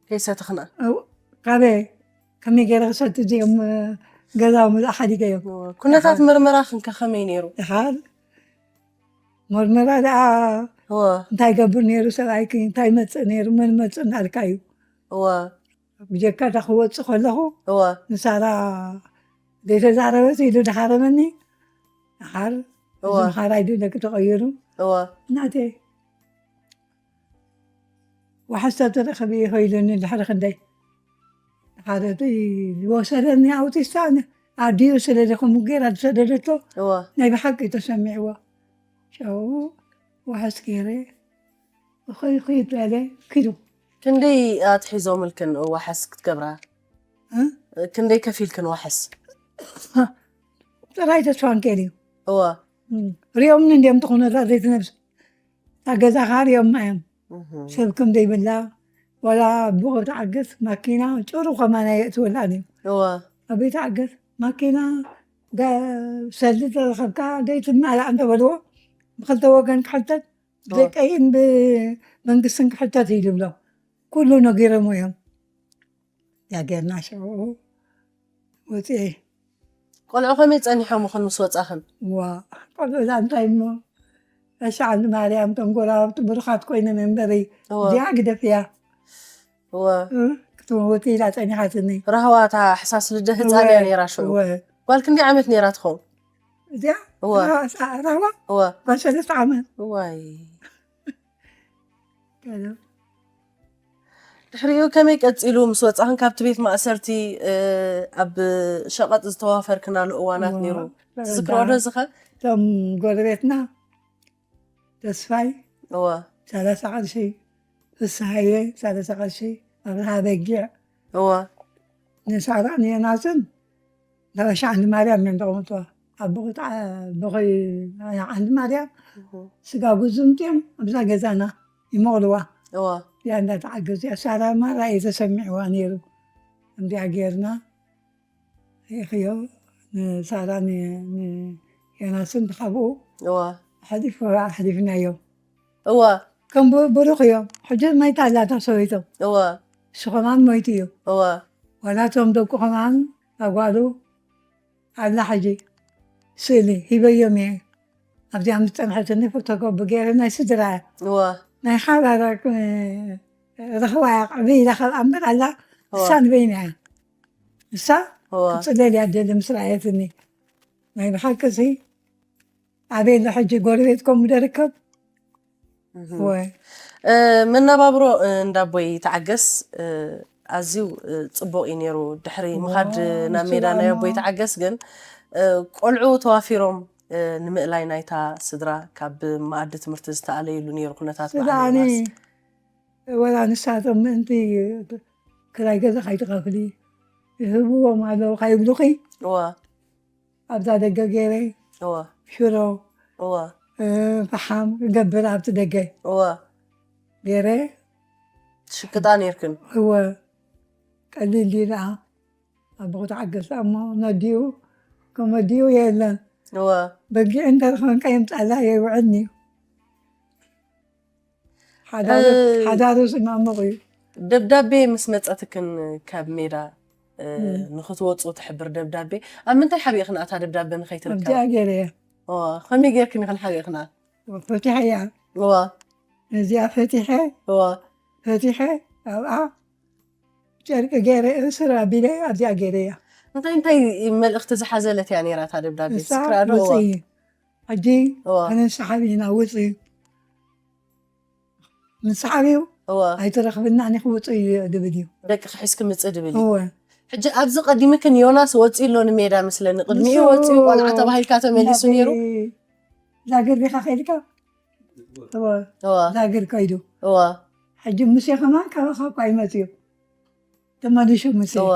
ከይሰተኽና ካበ ከመይ ገይረ ክሰቲ እዚኦም ገዛ ምሉእ ሓዲገዮም ኩነታት መርመራ ክንከ ከመይ ነይሩ ድሓር መርመራ ደኣ እወ እንታይ ገብር ነይሩ ሰብኣይኪ እንታይ መፅእ ነይሩ መን መፅእ እናልካ እዩ እወ ብጀካ እታ ክወፅእ ከለኹ እወ ንሳራ ዘይተዛረበት ኢሉ ድሓረመኒ ድሓር እዚ እወ ምሓራይ ድለኪ ተቐይሩ እወ እናቴ ዋሕስታ ተረኸቢ ይኸይሉኒ ድሕሪ ክንደይ ሓደ እቲ ዝወሰደኒ ኣውቲስታ ኣዲኡ ስለ ዝኾኑ ገይራ ዝሰደደቶ እወ ናይ ብሓቂ ተሰሚዕዎ ሸው ዋሕስ ገይረ ኸይድ በለ ኪዱ ክንደይ ኣትሒዞምልክን ዋሕስ ክትገብራ እ? ክንደይ ከፊልክን ዋሕስ ጥራይ ተስፋንኬል እዩ እወ ሪኦምኒ እንዲኦም ተኾነታት ዘይትነብስ እታ ገዛ ከዓ ሪኦማ እዮም እህ ሰብ ከም ዘይብላ ዋላ ብቑ ተዓግስ ማኪና ጭሩ ከማና የእትወላን እዩ እወ ኣበይ ተዓግስ ማኪና ጋ- ሰልዲ ተረኸብካ ዘይትማላእ እንተበልዎ ብክልተ ወገን ክሕተት ብደቀይን ብመንግስትን ክሕተት እዩ ዝብሎ ኩሉ ነጊሮም እዮም ያገርና ሽዑ ወፅኤ ቆልዑ ከመይ ጸኒሖም ይኹን ምስ ወጻኽን? ዋ ቆልዑ ዳ እንታይ እሞ ጋሻ ዓንዲ ማርያም ቶም ጎረባብቲ ብሩኻት ኮይኖም እምበሪ እወ። እዚኣ ግደፍያ እወ። ክትመውት ኢላ ጸኒሓትኒ ራህዋ እታ ሕሳስ ልደ ህፃን እያ ነይራ ሽዑ። እወ ጓል ክንደይ ዓመት ነይራ ትኸውን? እዚኣ እወ። ራህዋ ሰለስተ ዓመት እዋይ። ድሕሪኡ ከመይ ቀጺሉ? ምስ ወጻኽን ካብቲ ቤት ማእሰርቲ ኣብ ሸቐጥ ዝተዋፈርክናሉ እዋናት ነይሩ። ትዝክሮ ዶ ዝኸ? እቶም ጎረቤትና ተስፋይ እወ ሰላሳ ቅርሺ ፍስሃየ ሰላሳ ቅርሺ ኣብርሃ በጊዕ እወ ንሳራ ንየናስን ዳበሻ ዓንዲ ማርያም እዮም ዘቐምጥዋ ኣብ ብቑጣ ብኸይ ዓንዲ ማርያም ስጋ ጉዝምጥዮም ኣብዛ ገዛና ይመቕልዋ እወ እዚኣ እንዳተዓገዙ እያ ሳራ ማራ እዩ ተሰሚዕዋ ነይሩ እንዲኣ ጌርና ሪእኽዮ ንሳራ ንዮናስን ብሓብኡ እወ ሓሊፉ ኣሕሊፍናዮ እወ ከም ብሩኽ እዮም ሕጂ መይታ ኣላታ ሰበይቶም እወ እሱ ከማን መይቱ እዩ እወ ዋላ እቶም ደቁ ከማን ኣጓሉ ኣላ ሕጂ ስእሊ ሂበዮም እየ ኣብዚኣ ምስ ፀንሐትኒ ፎቶኮፒ ገይረ ናይ ስድራ እያ እወ ናይ ሓባር ረኽባ እያ ቅዕቢ ኢላ ካብ ኣንበር ኣላ እሳ ንበይና እያ እሳ እወ ክፅለል እያ ደሊ ምስ ረኣየትኒ ናይ ብሓቂ ሲ ኣበይ ኣሎ ሕጂ ጎረቤት ከምኡ ደርከብ ወይ መናባብሮ እንዳቦይ ተዓገስ ኣዝዩ ፅቡቅ እዩ ነይሩ ድሕሪ ምኻድ ናብ ሜዳ ናይ ኣቦይ ተዓገስ ግን ቆልዑ ተዋፊሮም ንምእላይ ናይታ ስድራ ካብ መኣዲ ትምህርቲ ዝተኣለይሉ ነይሩ ኩነታት ስዳኒ ወላ ንሳቶም ምእንቲ ክራይ ገዛ ካይትኸፍሊ ይህብዎም ኣለዉ ካይብሉኺ እወ ኣብዛ ደገ ገይረ እወ ሽሮ እወ ፈሓም ክገብር ኣብቲ ደገ እወ ገይረ ትሽቅጣ ነይርክን እወ ቀሊል ድዩ ደኣ ኣቦኹ ተዓገስ እሞ ነዲኡ፣ ከም ወዲኡ የለን። እወ በጊዕ እንተረኸብካ የምፃላ የውዕልኒ እዩ። ሓዳሩ እ- ሓዳሩ ዝማሙቕ እዩ። ደብዳቤ ምስ መፀትክን ካብ ሜዳ እ፣ ንክትወፁ ትሕብር ደብዳቤ ኣብ ምንታይ ሓቢእክን ኣታ ደብዳቤ ንኸይትርከብ? ኣብዚኣ ገይረ እየ። እወ ከመይ ጌርክን ኢኽን ሓቢእክና? ፈቲሐ እያ። እወ ነዚኣ ፈቲሐ እወ ፈቲሐ ኣብኣ ጨርቂ ገይረ፣ እስር ኣቢለ ኣብዚኣ ገይረ እያ። እንታይ እንታይ መልእኽቲ ዝሓዘለት እያ ነይራ እታ ደብዳቤ? ንሳ ስክራዶ እወ ውፅኢ ሕጂ እወ ኣነ ሰሓቢ ኢና ውፅኢ፣ ንሰሓቢው እወ ኣይትረኽብና ኒ ክውፅእ እዩ ድብል እዩ። ደቂ ክሒዝክ ምፅእ ድብል እዩ። እወ ሕጂ ኣብዚ ቀዲምክን ዮናስ ወፂኡ ኣሎ ንሜዳ ምስለኒ። ቅድሚኡ ንሱ ወፂኡ ቆልዓ ተባሂልካ ተመሊሱ ነይሩ። ዛግር ዲኻ ከይድካ? እወ እወ ዛግር ከይዱ። እወ ሕጂ ሙሴ ከማን ካባኻ እኳ ይመፅኡ ተመሊሱ ሙሴ እወ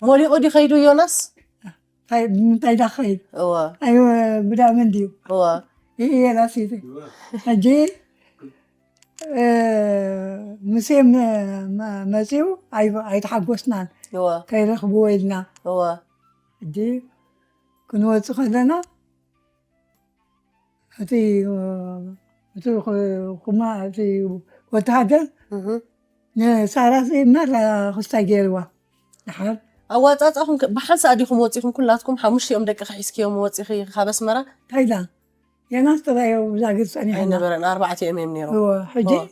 ሞሊቑ ዲ ከይዱ ዮናስ? እንታይ ዳ ከይድ እወ ኣይ ጉዳም እንድዩ እወ ይሄ የላሲት ሕጂ እ፣ ሙሴ መ- መ- መፂኡ ኣይ- ኣይተሓጎስናን እወ ከይረኽብዎ ኢልና እወ ሕጂ ክንወፅእ ከለና እቲ እቲ ኩማ እቲ ወተሃደር እህ። ንሳራ እምበር ክስታይ ገይርዋ ድሓር ኣዋፃፃኹም ከ- ብሓንሳእ ዲኹም ወፂኹም ኩላትኩም ሓሙሽቲኦም ደቂ ሒዝክዮም ወፂኺ ካብ ኣስመራ? እንታይ ኢላ የናስ ጥራይ ዛግር ፀኒሕና ኣይነበረን ኣርባዕቲኦም እዮም ነይሮም። እወ ሕጂ እወ።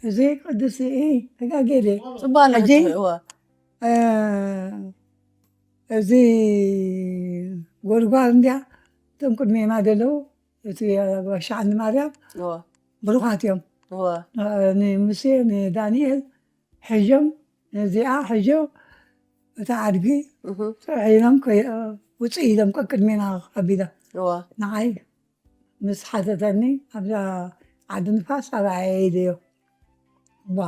እዚ ቅዱስ ኢ ተጋጌደ ፅባለ ሕጂ? እወ እ፣ እዚ ጎድጓድ እንዲያ እቶም ቅድሜና ዘለዉ እቲ ዋሻ ዓንዲ ማርያም እወ ብሩኻት እዮም። እወ ንሙሴ ንዳንኤል ሕዞም ነዚኣ ሕዞ እታ ዓድጊ እህ። ጥዒኖም ውፅእ ኢሎም ቀቅድሜና ኣቢሎም እወ ንዓይ ምስ ሓተተኒ ኣብዛ ዓዲ ንፋስ ኣብ ዓየይደዮ ዋ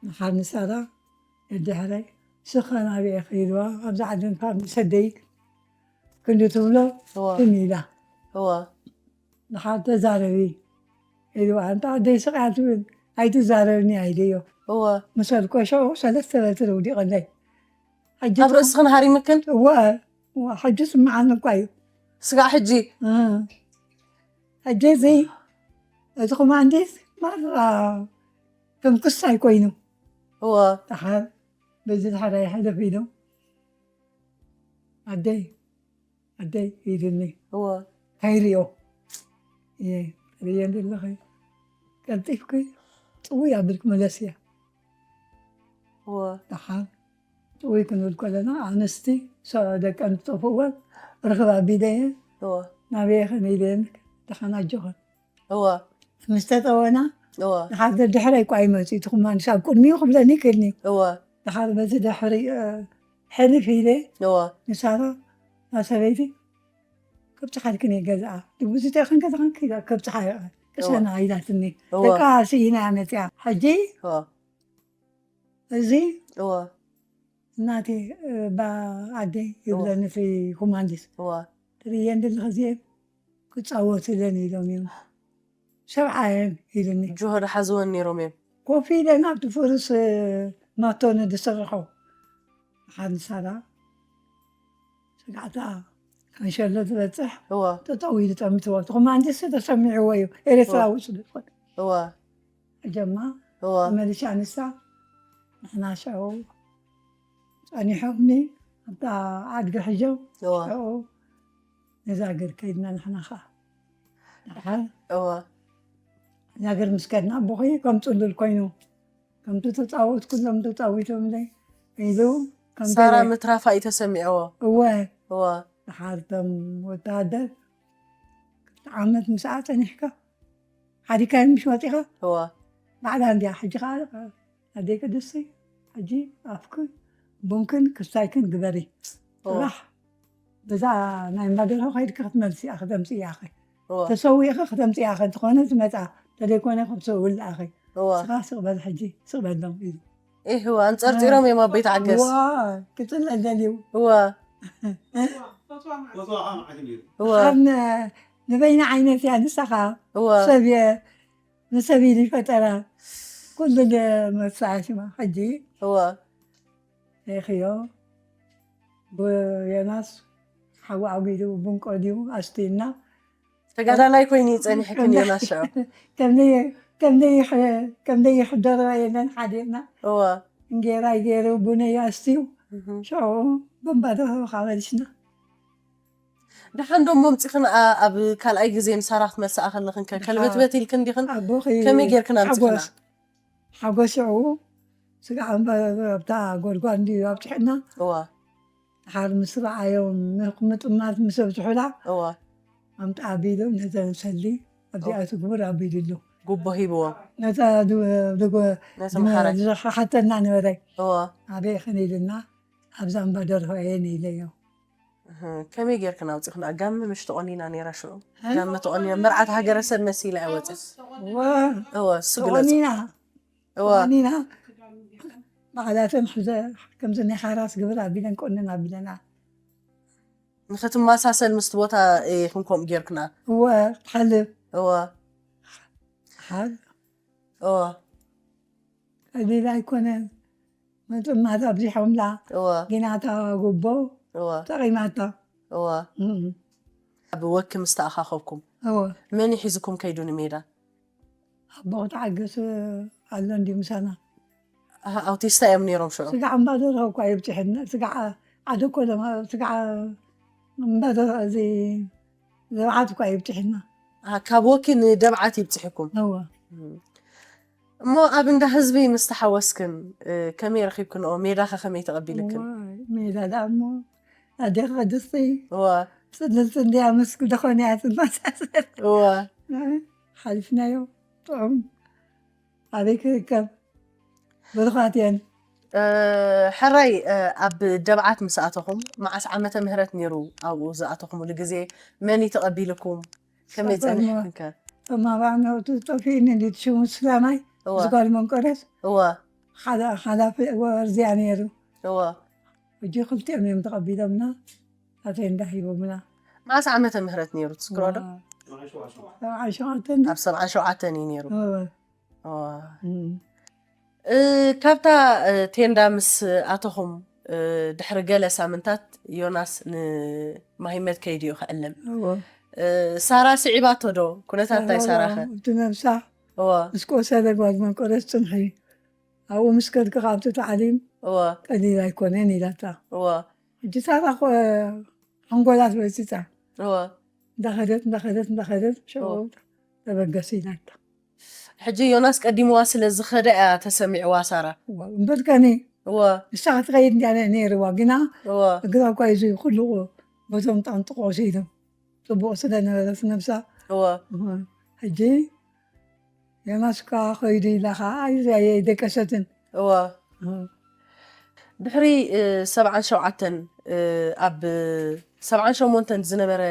ንሓር ንሳራ ደድሕረይ ስኸ ናብየ ከይድዋ ኣብዛ ዓዲ ንፋስ ምስ ኣደይ ክንዲ ትብሎ እወ ትም ኢላ እወ ንሓር ተዛረቢ ኢልዋ ኣንታ ኣደይ ስቕ እያ ትብል ኣይትዛረብኒ ኣይደዮ እወ ምስ ኣልኮሾ ሰለስተ በትሪ ውዲቐለይ ሕጂ ኣብ ርእስኽን ሃሪምክን? እወ እወ፣ ሕጂ ስምዓኒ እኳ እዩ ስጋዕ ሕጂ እ። ሕጂ እዚ እቲ ኮማንዲስ ማራ ከም ክሳይ ኮይኑ እወ ደሓር በዚ ድሓር ኣይሕለፍ ኢሉ ኣደይ ኣደይ ኢሉኒ እወ ከይሪኦ እየ ርእየ ዘለኸ ቀልጢፍኪ ጥውይ ኣብል ክመለስ እየ እወ ደሓር ጥውይ ክንብል ከለና ኣንስቲ ሰ- ደቂ ኣንስቶ ፍወል ርኽብ ኣቢለ እየ እወ ናበየ ከመይ ኢለ ደሓን ኣጆኸን እወ ምስ ተጠወና እወ ደሓር ደድሕረይ እኳ ይመፅእ እቲ ኩማንዲስ ኣብ ቅድሚኡ ክብለኒ ክእልኒ እወ ደሓር በዚ ድሕሪ እ፣ ሕልፍ ኢለ እወ ንሳራ እታ ሰበይቲ ከብፅሓልክን እየ ገዝኣ ድቡዝተ ይኽን ከተኽን ክብፅሓ ይኽእል ቅሰና ኢላትኒ እወ። ደቃ ስኢና እያ መፅያ ሕጂ እወ እዚ እወ እናቴ እ፣ ባ ዓደይ ይብለኒ እቲ ኮማንዲስ እወ ትርእየን ዘለኺ እዚኤን ክፃወትለን ኢሎም እዮም ሰብዓ እዮም ኢሉኒ ጅሆ ድሓዝወን ነይሮም እዮም። ኮፍ ኢለን ኣብቲ ፍሩስ እ፣ ማቶኒ ዝስርሖ ሓንሳራ ስጋዕታ ከንሸሎ ዝበፅሕ እወ ጠጠው ኢሉ ጠሚትዎ እቲ ኮማንዲስ ተሰሚዕዎ እዩ ኤርትራዊ ስለ ዝኾነ እወ ጀማ እወ መሊሻ ንሳ ንሕና ሽዑ ጸኒሖምኒ ኣብታ ዓድጊ ሕዞም እወ ሽዑ ነዛ ገር ከይድና ንሕና ኸዓ ድሓር እወ እዛ ገር ምስ ከድና ኣቦኺ ከም ጽሉል ኮይኑ ከምቲ ተጻወትኩሎም ተጻዊቶምለይ ኢሉ ከምቲ ሳራ ምትራፋ እዩ ተሰሚዕዎ። እወ እወ ድሓር እቶም ወተሃደር ክልተ ዓመት ምስኣ ጸኒሕካ ሓዲካዮም ምሽ ወጺኻ እወ ባዕላ እንድያ ሕጂ ከዓ ኣደይ ቅድስቲ ሕጂ ኣፍክን ቡንክን ክስታይክን ግበሪ እወ ጥራሕ በዛ ናይ ማደርሆ ከይድኪ ክትመልሲ እያ ክተምፅእ እያ እወ ተሰዊእኺ ክተምፅእ እያ እንተኾነ ዝመፃ ተደይኮነ ክብቲ ውልኣኺ እወ ስኻ ስቕ በል ሕጂ ስቕ በሎም ኢሉ ኢህወ ኣንፀርፂሮም እዮም ኣቦይ ተዓገስ። ዋ ክፅለል ደልዩ እወ እወ ኣብ ንበይና ዓይነት እያ ንሳኻ እወ ሰብ እየ ንሰብ ኢሉ ይፈጠራ ኩሉ መሳሽማ ሕጂ እወ ሬኽዮ ብዮናስ ሓዊ ኣጒዱ ቡን ቀድዩ ኣስትዩና። ተጋዳላይ ኮይኑ እዩ ጸኒሕክን ዮናስ ሽዑ። ከምደይ ይሕደሮ የለን ሓዲርና። እወ እንጌራይ ገይሩ ቡነይ ኣስትዩ ሽዑ በንባዶ ካብ መሊስና። ደሓን ዶ መምፂኽን ኣብ ካልኣይ ግዜ ንሳራ ክትመልስኣ ከለኽን ከ ከልበትበት ኢልክን ዲኽን? ኣቦኺ ከመይ ጌርክን ኣምፂኽና? ሓጎስ ሓጎስ ሽዑ ስጋዕ እምበር ኣብታ ጎድጓድ እንድዩ ኣብፅሕና። እዋ ድሓር ምስ ረዓዮም ምጥማት ምስ ኣብፅሑላ እዋ ኣምጣ ኣቢሉ ነዘን ሰሊ ኣብዚኣ ትግብር ኣቢሉ ኣሎ። ጉቦ ሂብዎም ነዛ ነቲ መሓራይ ዝሓተና ነበረ እዋ ኣበይ ኽን ኢልና ኣብዛ እምባ ደርሆ እየን ኢለዮ። እህ፣ ከመይ ጌርክን ኣውፂኽና? ጋመ ምሽ ተቆኒና ነይራ ሽዑ። ጋመ ተቆኒና መርዓት ሃገረሰብ መሲላ እያ ወፅያ። እዋ እወ እሱ ግለፁ። ተቆኒና እወ ተቆኒና ባዕላተን ሕዘ ከምዚ ናይ ሓራስ ግብር ኣቢለን ቆንን ኣቢለና። ንክትመሳሰል ምስቲ ቦታ ኢኹም ከምኡ ጌርክና። እወ ትሓልፍ እወ ሓል እወ ቀሊል ኣይኮነን። መጥማት ኣብዚሖምላ እወ ጊናታ ጉቦ እወ ጠቒማታ። እወ እም። ኣብ ወኪ ምስ ተኣኻኸብኩም እወ መን ይሒዝኩም ከይዱ ንሜዳ? ኣቦ ክትዓገስ ኣሎ እንዲ ምሳና ኣሃ፣ ኣውቲስታ እዮም ነይሮም ሽዑ። ስጋዕ እምባ ደርሆ እኳ ይብፅሕና። ስጋዕ ዓደ ኮለማ ስጋዕ እምባ ደርሆ እዚ ዘብዓት እኳ ይብፅሕና። ኣሃ፣ ካብ ወኪ ንደብዓት ይብፅሕኩም። እወ እሞ ኣብ እንዳ ህዝቢ ምስ ተሓወስክን እ፣ ከመይ ረኺብክንኦ? ሜዳኸ ከመይ ተቐቢልክን? ዋይ፣ ሜዳ ደኣ እሞ ኣዴኻ ቅድስቲ እወ ጽልልቲ እንድያ ምስ ደኾነ እያ ትመሳሰል። እወ ሓሊፍናዮ ጥዑም ኣበይ ክርከብ ብሩኻት እየን። እ፣ ሕራይ እ፣ ኣብ ደብዓት ምስ ኣተኹም መዓስ ዓመተ ምህረት ነይሩ? ኣብኡ ዝኣተኹምሉ ግዜ መን እዩ ተቐቢልኩም? ከመይ ሰፈር ጸኒሕክን ከ? ተማባዕነቱ ጠፊእኒ እንዲት ሽሙ ስላማይ እወ ዝጓል መንቆረስ እወ ሓላ- ሓላፊ ወርዝያ ነይሩ። እወ ሕጂ ክልቲኦም እዮም ተቐቢሎምና ኣተይ እንዳሂቦምና። መዓስ ዓመተ ምህረት ነይሩ ትዝክሮ ዶ? ሰብዓን ሸውዓተን ኣብ ሰብዓን ሸውዓተን እዩ ነይሩ። እወ እወ እም። እ፣ ካብታ እ፣ ቴንዳ ምስ ኣተኹም እ፣ ድሕሪ ገለ ሳምንታት ዮናስ ንማሂመት ከይዱ እዩ ክዕለም። እወ እ፣ ሳራ ስዒባቶ ዶ? ኩነታት እንታይ ሳራ ኸ? እቲ ነብሳ እወ ምስ ቆሰለ ጓል መንቆረስ ጽንሒ ኣብኡ ምስ ከድኪ ካብቲ ታዕሊም እወ ቀሊል ኣይኮነን ኢላታ። እወ ሕጂ ሳራ ኮ ሓንጎላት በፂፃ እወ እንዳኸደት እንዳኸደት እንዳኸደት ሽዑ እወ። ተበገስ ኢላታ። ሕጂ ዮናስ ቀዲምዋ ስለ ዝኸደ እያ ተሰሚዕዋ ሳራ። እዋ፣ እምበር ከኒ እወ ንሳ ክትኸይድ እንዳ ነይርዋ ግና እወ እግራ እኳ እዩ ኩሉ በቶም ጣንጥቆ ወሲዶም ጽቡቕ ስለ ነበረት ነብሳ። እወ እዋ፣ ሕጂ ዮናስ እኳ ኸይዱ ኢላ ኸዓ ኣይደቀሰትን። እወ ድሕሪ እ፣ ሰብዓን ሸውዓተን እ፣ ኣብ ሰብዓን ሸሞንተን ዝነበረ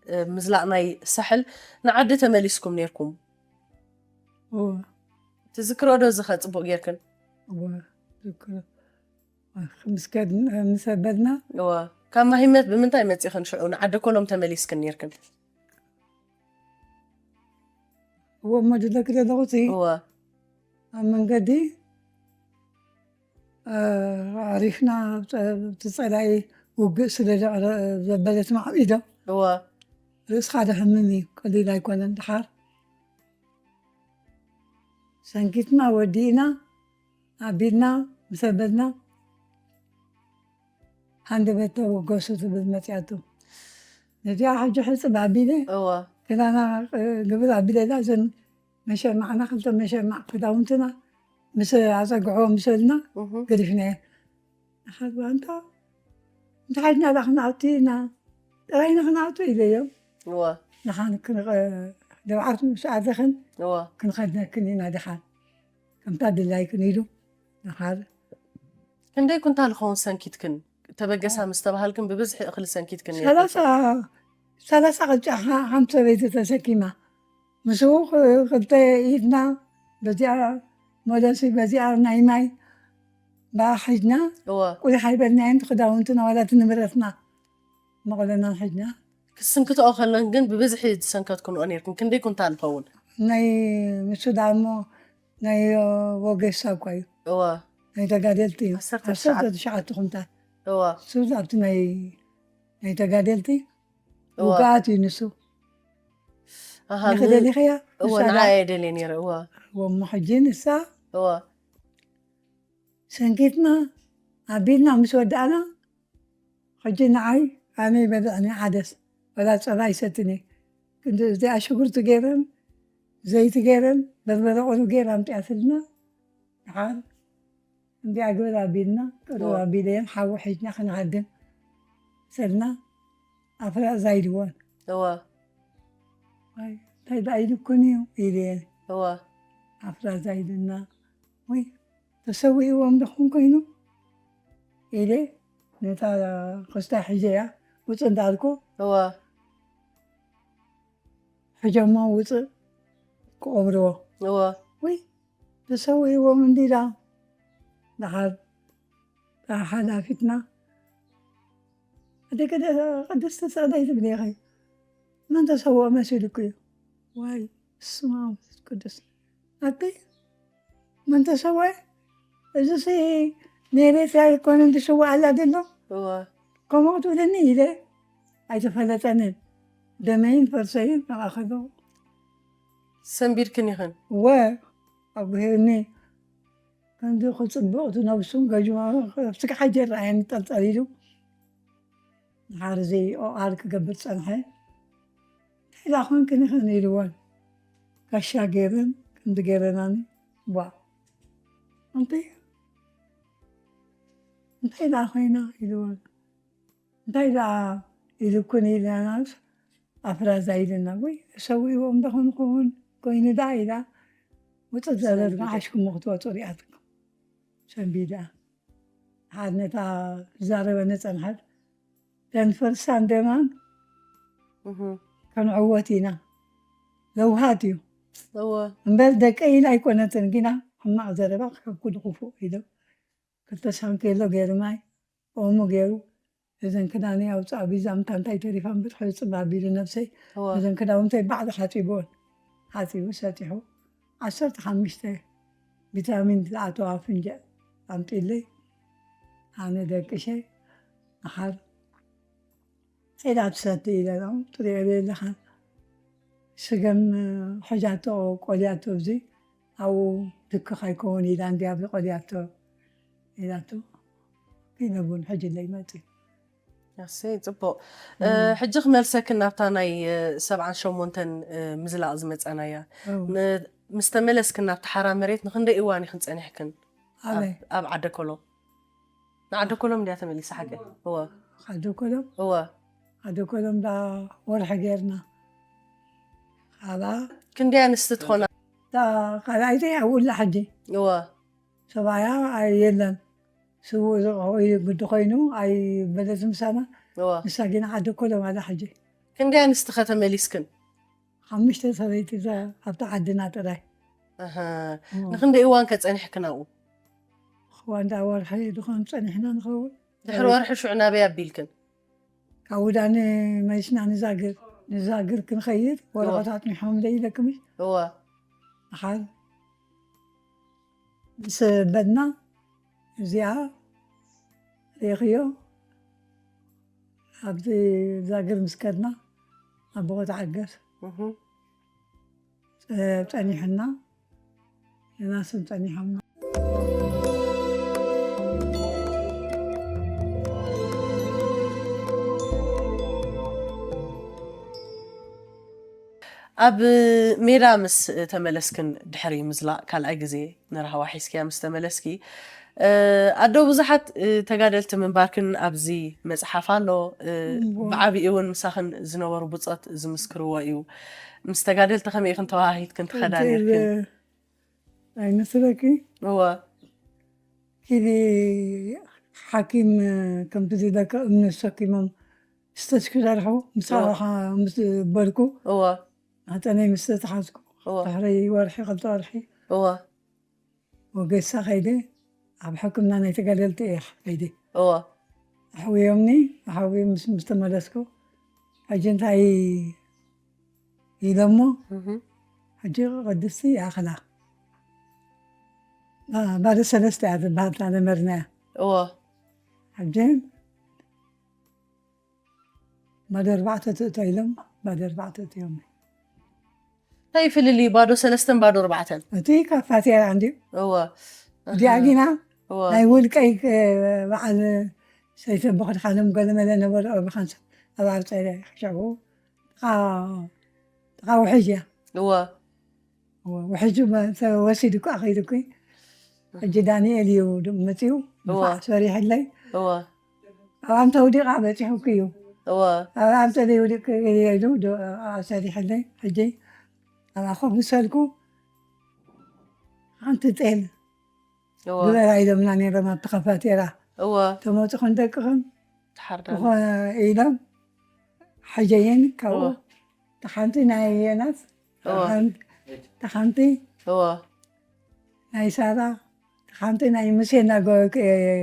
እ፣ ምዝላቕ ናይ ሳሕል ንዓዲ ተመሊስኩም ነይርኩም። እዋ፣ ትዝክሮ ዶ እዚ ኸ ጽቡቕ ጌርክን? እዋ፣ ዝክሮ። ምስ ከድ-፣ ምስ ኣበልና እወ ካብ ማሂመት ብምንታይ መጺኽን ሽዑ ንዓዲ ኮሎም ተመሊስክን ነይርክን? እዎ እሞ ዝደክ ዘለኹ እቲ እወ ኣብ መንገዲ እ፣ ኣሪፍና እቲ ጸላኢ ውግእ ስለ ዘዕረ-፣ ዘበለት ማዕቢዶ እወ ርእስኻ ደሕምም እዩ፣ ቀሊል ኣይኮነን። ድሓር ሰንኪትና ወዲእና ኣቢልና ምስ ኣበልና ሃንደበት ተወገሱ ትብል መፅያቱ። ነዚኣ ሕጂ ሕፅብ ኣቢለ እወ ክዳና እ፣ ግብር ኣቢለላ እዘን መሸማዕና ክልተ መሸማዕ ክዳውንትና ምስ ኣፀግዕዎ ምሰልና እህ ገዲፍናዮ። ንሓድዋ እንታ እንታይ ሓድና ዳ ክንኣቱ ኢና ጥራይና ክንኣቱ ኢለዮም። እወ ንሓን ክንቐ-፣ ደብዓት ምስ ኣዘኽን እወ ክንኸድነክን ኢና ድሓን ከምታ ድላይክን ኢሉ ንሓር ክንደይ ኩንታል ኸውን ሰንኪትክን? ተበገሳ ምስ ተባሃልክን ብብዝሒ እኽሊ ሰንኪትክን ነይርክን? ሰላሳ ሰላሳ ቅጫ ሓ-፣ ሓንቲ ሰበይቲ ተሰኪማ ምስኡ ኽ-፣ ክልተ ኢድና በዚኣ መለሲ በዚኣ ናይ ማይ ብኣ ሒድና እወ ቁሊሕ ኣይበልናየን ክዳውንትና ዋላ እቲ ንብረትና መቐለና ሒድና ክስንክትኦ ከለን ግን ብብዝሒ ዝሰንከትክንኦ ነይርክን ክንደይ ኩንታል ይኸውን? ናይ ንሱ ደኣ እሞ ናይ ወገሳ እኳ እዩ እወ ናይ ተጋደልቲ እዩ። ዓሰርተ ዓሰርተ ትሽዓተ ኩንታል። እዋ እሱ ኣብቲ ናይ ናይ ተጋደልቲ እዋ ውግኣት እዩ ንሱ። ኣሃ ንኽደሊኸያ እዋ ንዓይ እየ ደልየ ነይረ። እዋ ወሞ ሕጂ ንሳ እዋ ሰንኪትና ኣቢልና ምስ ወዳእና ሕጂ ንዓይ ኣነ ይበልዕኒ ሓደስ ወላ ጸባ ይሰትኒ። ክንዲ እዚኣ ሽጉርቲ ገይረን ዘይቲ ገይረን በርበረ ቁሩብ ገይራ ኣምጢኣትልና። ድሓር እንዲኣ ግበር ኣቢልና ቅሩብ እዋ ኣቢለየን ሓዊ ሒዝና ክንሃድም ሰልና ኣፍራ ዛይድወን እዋ ዋይ እንታይ ደኣ ኢሉኩን እዩ ኢለየን። እዋ ኣፍራ ዛይድና ወይ ተሰዊእዎም ደኹም ኮይኑ ኢለ ነታ ኮስታ ሒዘያ ውፅእ እንዳልኩ እዋ ሕጀሞ ውፅእ ክቐብርዎ እዋ ወይ ተሰዊእዎም እንዲላ ድሓር ሓላፊትና ደቂ ቅድስቲ ስዕደይ ትብሊ ኢኺ መን ተሰውኦ መሲሉኩ እዩ ዋይ ስማ መንፈስ ቅዱስ ኣቲ መን ተሰውአ እዚሲ ናይ ኤርትራ ኣይኮነን ዝስዋእ ኣላ ዘሎ እዋ ከምኡ ክትብለኒ ኢለ ኣይተፈለጠንን ደመይን ፈርሰይን ተኣኸበው ሰንቢድክን ኢኽን እወ ኣጉሂርኒ ከምዚ ክፅብቕ እቲ ነብሱን ገጅማ ኣብቲ ክሓጀር ኣየኒ ጠልጠል ኢሉ ንሓር እዚ ኦኣር ክገብር ፀንሐ እንታይ ዳ ኮንክን ኢኽን ኢልወን ጋሻ ገይረን ከምዚ ገይረናኒ ዋ ኣንቲ እንታይ ዳ ኮይና ኢልወን እንታይ ደኣ ኢሉኩን ኢልናስ ኣፍራዛ ኢልና ወይ ሰዊእዎም ዶ ክንኸውን ኮይኑ ደኣ ኢላ ውፅእ ዘረርጋ ሓሽኩሞ ክትወፁ ሪኣትኩም ሰንቢዳ ሓድ ነታ ዝዛረበኒ ፀንሓት ደንፈርሳን ደማን እህ ከንዕወት ኢና ለውሃት እዩ እወ እምበር ደቀ ኢላ ኣይኮነትን ግና ሕማቕ ዘረባ ካብ ኩሉ ክፉእ ኢሉ ክልተ ሳንኬሎ ገይሩ ማይ ኦሞ ገይሩ እዘን ክዳነይ ኣውፅኣ ቢዛ ምታ እንታይ ተሪፋ እምበር ሕፅብ ኣቢሉ ነብሰይ እወ እዘን ክዳውንተይ ባዕሉ ሓፂብወን ሓፂቡ ሰጢሑ ዓሰርተ ሓሙሽተ ቪታሚን ዝኣተዋ ፍንጀ ኣምጢለይ ኣነ ደቅሸ ንሓር ዒላ ትሰቲ ኢለና ትሪኦ ኣለኻ ስገም ሕጃቶ ቆልያቶ እዚ ኣብኡ ትክኽ ኣይከውን ኢላ እንዲያ ብቆልያቶ ኢላቶ ኢለቡን ሕጂ ለይመፅእ ኣሰይ ፅቡቕ እ፣ ሕጂ ክመልሰክን ናብታ ናይ እ፣ ሰብዓን ሸሞንተን እ፣ ምዝላቕ ዝመፀናያ ም- ምስ ተመለስክን ናብቲ ሓራ መሬት ንክንደይ እዋን ኢኽን ፀኒሕክን ኣበይ ኣብ- ኣብ ዓደ ኮሎም ንዓደ ኮሎም እንድያ ተመሊሳ ሓቂ እወ ሓደ ኮሎም እወ ሓደ ኮሎም ዳ ወርሒ ጌርና ካላ ክንደይ ኣንስቲ ትኾና ካልኣይተይ ኣብኡ ኣላ ሕጂ እወ ሰብኣያ ኣይ- የለን ስውእ ዝቕሑ እዩ ግዲ ኮይኑ ኣይበለትን ምሳና እወ ንሳ ግን ዓደ ኮሎም ኣላ ሕጂ ክንደይ ኣንስቲ ከተመሊስክን ሓሙሽተ ሰበይቲ እዛ ኣብታ ዓድና ጥራይ ኣሃ። ንክንደይ እዋን ከፀኒሕክን ኣብኡ ክዋንዳ ወርሒ ድኾን ፀኒሕና ንኸውን ድሕሪ ወርሒ ሽዑ ናበይ ኣቢልክን ካብ ውዳነ መሊስና ንዛግር ንዛግር ክንኸይድ ወረቐት ኣፅኒሖም ደኢለክምሽ እወ ንሓር ምስ በድና እዚኣ ሪእኽዮ ኣብዚ ዛግር ምስ ከድና ኣቦ ተዓገስ እህ። ፀኒሕና የናስን ፀኒሖምና ኣብ ሜዳ ምስ ተመለስክን ድሕሪ ምዝላቕ ካልኣይ ግዜ ንራህዋ ሒዝክያ ምስ ተመለስኪ ኣዶ ብዙሓት ተጋደልቲ ምንባርክን ኣብዚ መፅሓፍ ኣሎ ብዓብኡ እውን ምሳኽን ዝነበሩ ብፆት ዝምስክርዎ እዩ ምስ ተጋደልቲ ከመይ ኢኽን ተዋሃሂትክን ትኸዳ ነርክን ኣይመስለኪ እወ ኪዲ ሓኪም ከምቲ ዝደካ እምነት ሰኪሞም ስተሽ ክሰርሑ ምስ ምስ በልኩ እወ መሕፀነይ ምስ ተተሓዝኩ እወ ድሕሪ ወርሒ ክልተ ወርሒ እወ ወገሳ ከይደ ኣብ ሕክምና ናይ ተጋደልቲ እየ ከይደ እወ ኣሕውዮምኒ ኣሕውዮም ምስ ምስ ተመለስኩ ሕጂ እንታይ ኢሎሞ እህ። ሕጂ ቅድስቲ ይኣኽላ ባዶ ሰለስተ እያ ትበሃል እታ ለመድናያ። እወ ሕጂ ባዶ ኣርባዕተ ትእቶ ኢሎም፣ ባዶ ኣርባዕተ እትዮም። እንታይ ፍልልይ ባዶ ሰለስተን ባዶ ኣርባዕተን? እቲ ካፋቴራ እንድዩ። እወ እዚኣ ጊና እወ ናይ ውልቀይ፣ እ፣ በዓል ሰይተ ብኽድሓሎም ገለመለ ነበረ። ብኻንሳ ኣብ ዓርፀ ሽዑ ጥቓ ጥቓ ውሕጅ እያ። እወ እወ፣ ውሕጅ መ- ተወሲዱ እኮ ኣኸይዱ እኮ። ሕጂ ዳንኤል እዩ ድ- መፂኡ እወ ንፋዕ ሰሪሕለይ። እወ ኣብ ኣንተ ውዲቓ በፂሑኪ እዩ። እወ ኣብ ኣንተ ዘይውዲቕ ኢሉ ዶ- ሰሪሕለይ። ሕጂ ኣብ ኣኸ ምሰልኩ ሓንቲ ጤል እወ ግበራ ኢሎምና ነይሮም ኣብቲ ኸፋቴራ። እወ ተመፅኹን ደቅኽን ተሓርዳ ኢሎም ሓጀየን ካብኡ እወ ተሓንቲ ናይ የናት እወ ተሓንቲ እወ ናይ ሳራ ተሓንቲ ናይ ሙሴ እና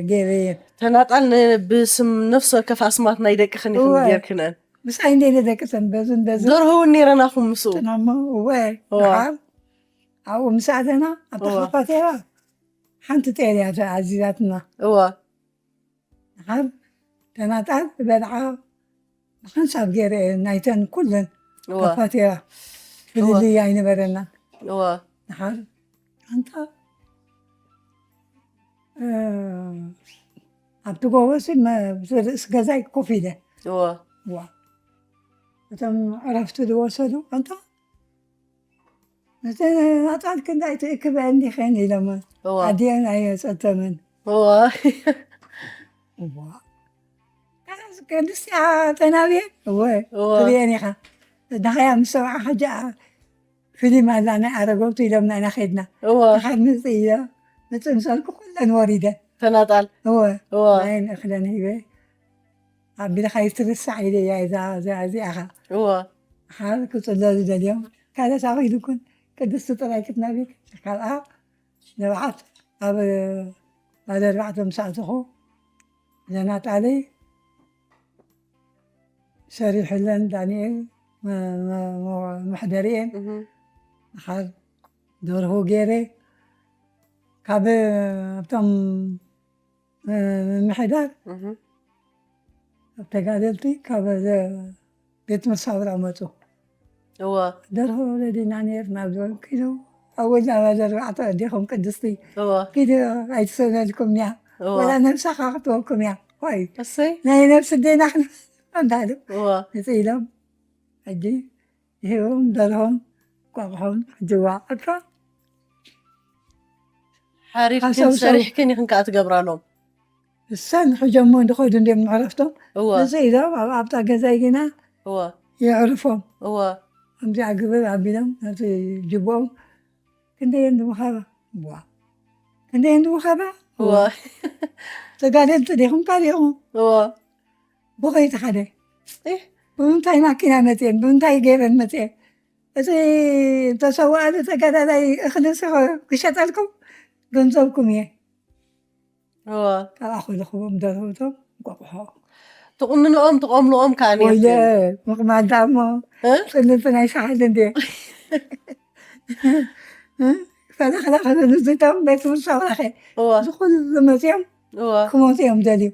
ገይረ እየን። ተናጣል ን- ብስም ነፍሲ ወከፍ ኣስማት ናይ ደቅኽን ኢኽን እወ። ጌርክነን። ምሳይ እንደ ደቅሰን በዝን በዝን ደርሆ እውን ነይረናኹም ምስኡ። ጥናሞ እወ እወ ድሓር ኣብኡ ምስ ኣተና ኣብታ እወ ኸፋቴራ ሓንቲ ጤል እያ ኣዚዛትና። እወ ድሓር ተናጣል ዝበልዓ ብሓንሳብ ገይረ እየ ናይተን ኩለን እወ ኸፋቴራ ፍልልይ ኣይነበረና። እወ ድሓር ኣንታ እ፣ ኣብቲ ጎቦ ሲ መ- ርእሲ ገዛይ ኮፍ ኢለ እወ ዋ እቶም ዕረፍቲ ዝወሰዱ ኣንታ ነተን ኣጣል ክንዳይ ትእክበ እንዲኸን ኢሎም እወ ኣዲአን ኣየጸተምን። እወ ዋ ቅድስቲ ተናብየን እወ እወ ትርእየን ኢኻ። ዳኸያ ምስ ሰብዓ ሕጂ ፊልም ኣላ ናይ ኣረገውቲ ኢሎምና ኢና ኸድና። እወ ድሓር ንጽእዮ ንጽምሰልኩ ኩለን ወሪደን። ተናጣል እወ እወ ናይን እኽለን ሂበ ኣቢልኻ ይትርሳዕ ኢለ እያ እዛ እዛ እዚኣኻ እወ ሓር ክጽለሉ ደልዮም ካልእ ሳኺ ኢሉኩን ቅድስቲ ጥራይ ክትነብር ካልኣ ንብዓት ኣብ ባለ ኣርባዕተ ምስ ኣተኹ ዘናጣለይ ሰሪሕለን ዳንኤል መ- መ- መ- መሕደሪኤን እህ ሓር ደርሆ ገይረ ካብ ኣብቶም ምምሕዳር እህ ኣብ ተጋደልቲ ካብ ቤት መሳብራ መፁ። እወ ደርሆ ረዲና ነርና ብዞም ኪዱ ኣወል ናብ ኣርባዕተ ኣዴኹም ቅድስቲ እወ ኪዱ ኣይትሰነልኩም እያ እወ ወላ ነብሳኻ ክትወኩም እያ። ዋይ እሰይ ናይ ነብሲ ደይና ክንዳሉ እወ ንፅኢሎም ሕጂ ይህቦም ደርሆም ቋቑሖም ሕጂ ዋዕካ ሓሪፍክን ሓሳብ ሰብ- ሰሪሕክን ኢኽን ከዓ ትገብራሎም እሰን ሕጀሞ እንድኸዱ እንዲም መዕረፍቶም እወ ንፅኢሎም ኣብ ኣብታ ገዛይ ግና እወ የዕርፎም እወ ከምዚኣ ግብር ኣቢሎም ነቲ ጅቦኦም ክንደየን ዝወሃባ ዋ ክንደየን ዝወሃባ እወ ተጋደልቲ ዲኹም ካልኢኹም እወ ብኸይቲ ሓደ እህ ብምንታይ ማኪና መፅየን ብምንታይ ገይረን መፅየን እቲ ተሰዋእሉ ተጋዳላይ እኽሊ ሲ ክሸጠልኩም ገንዘብኩም እየ እወ ካብኣ ክልኽቦም ደርህቶም ቆቑሖ ትቑንንኦም ትቖምንኦም ከዓ ወይለ ነርክን ምቕማል ዳሞ እ? ፅልልቲ ናይ ሰሓል እንደ ፈለኽላ ክልልቶም ቤት ትምህርቲ ኣውራኸ እወ እዚ ኩሉ መፅኦም እወ ክሞቱ እዮም ደልዩ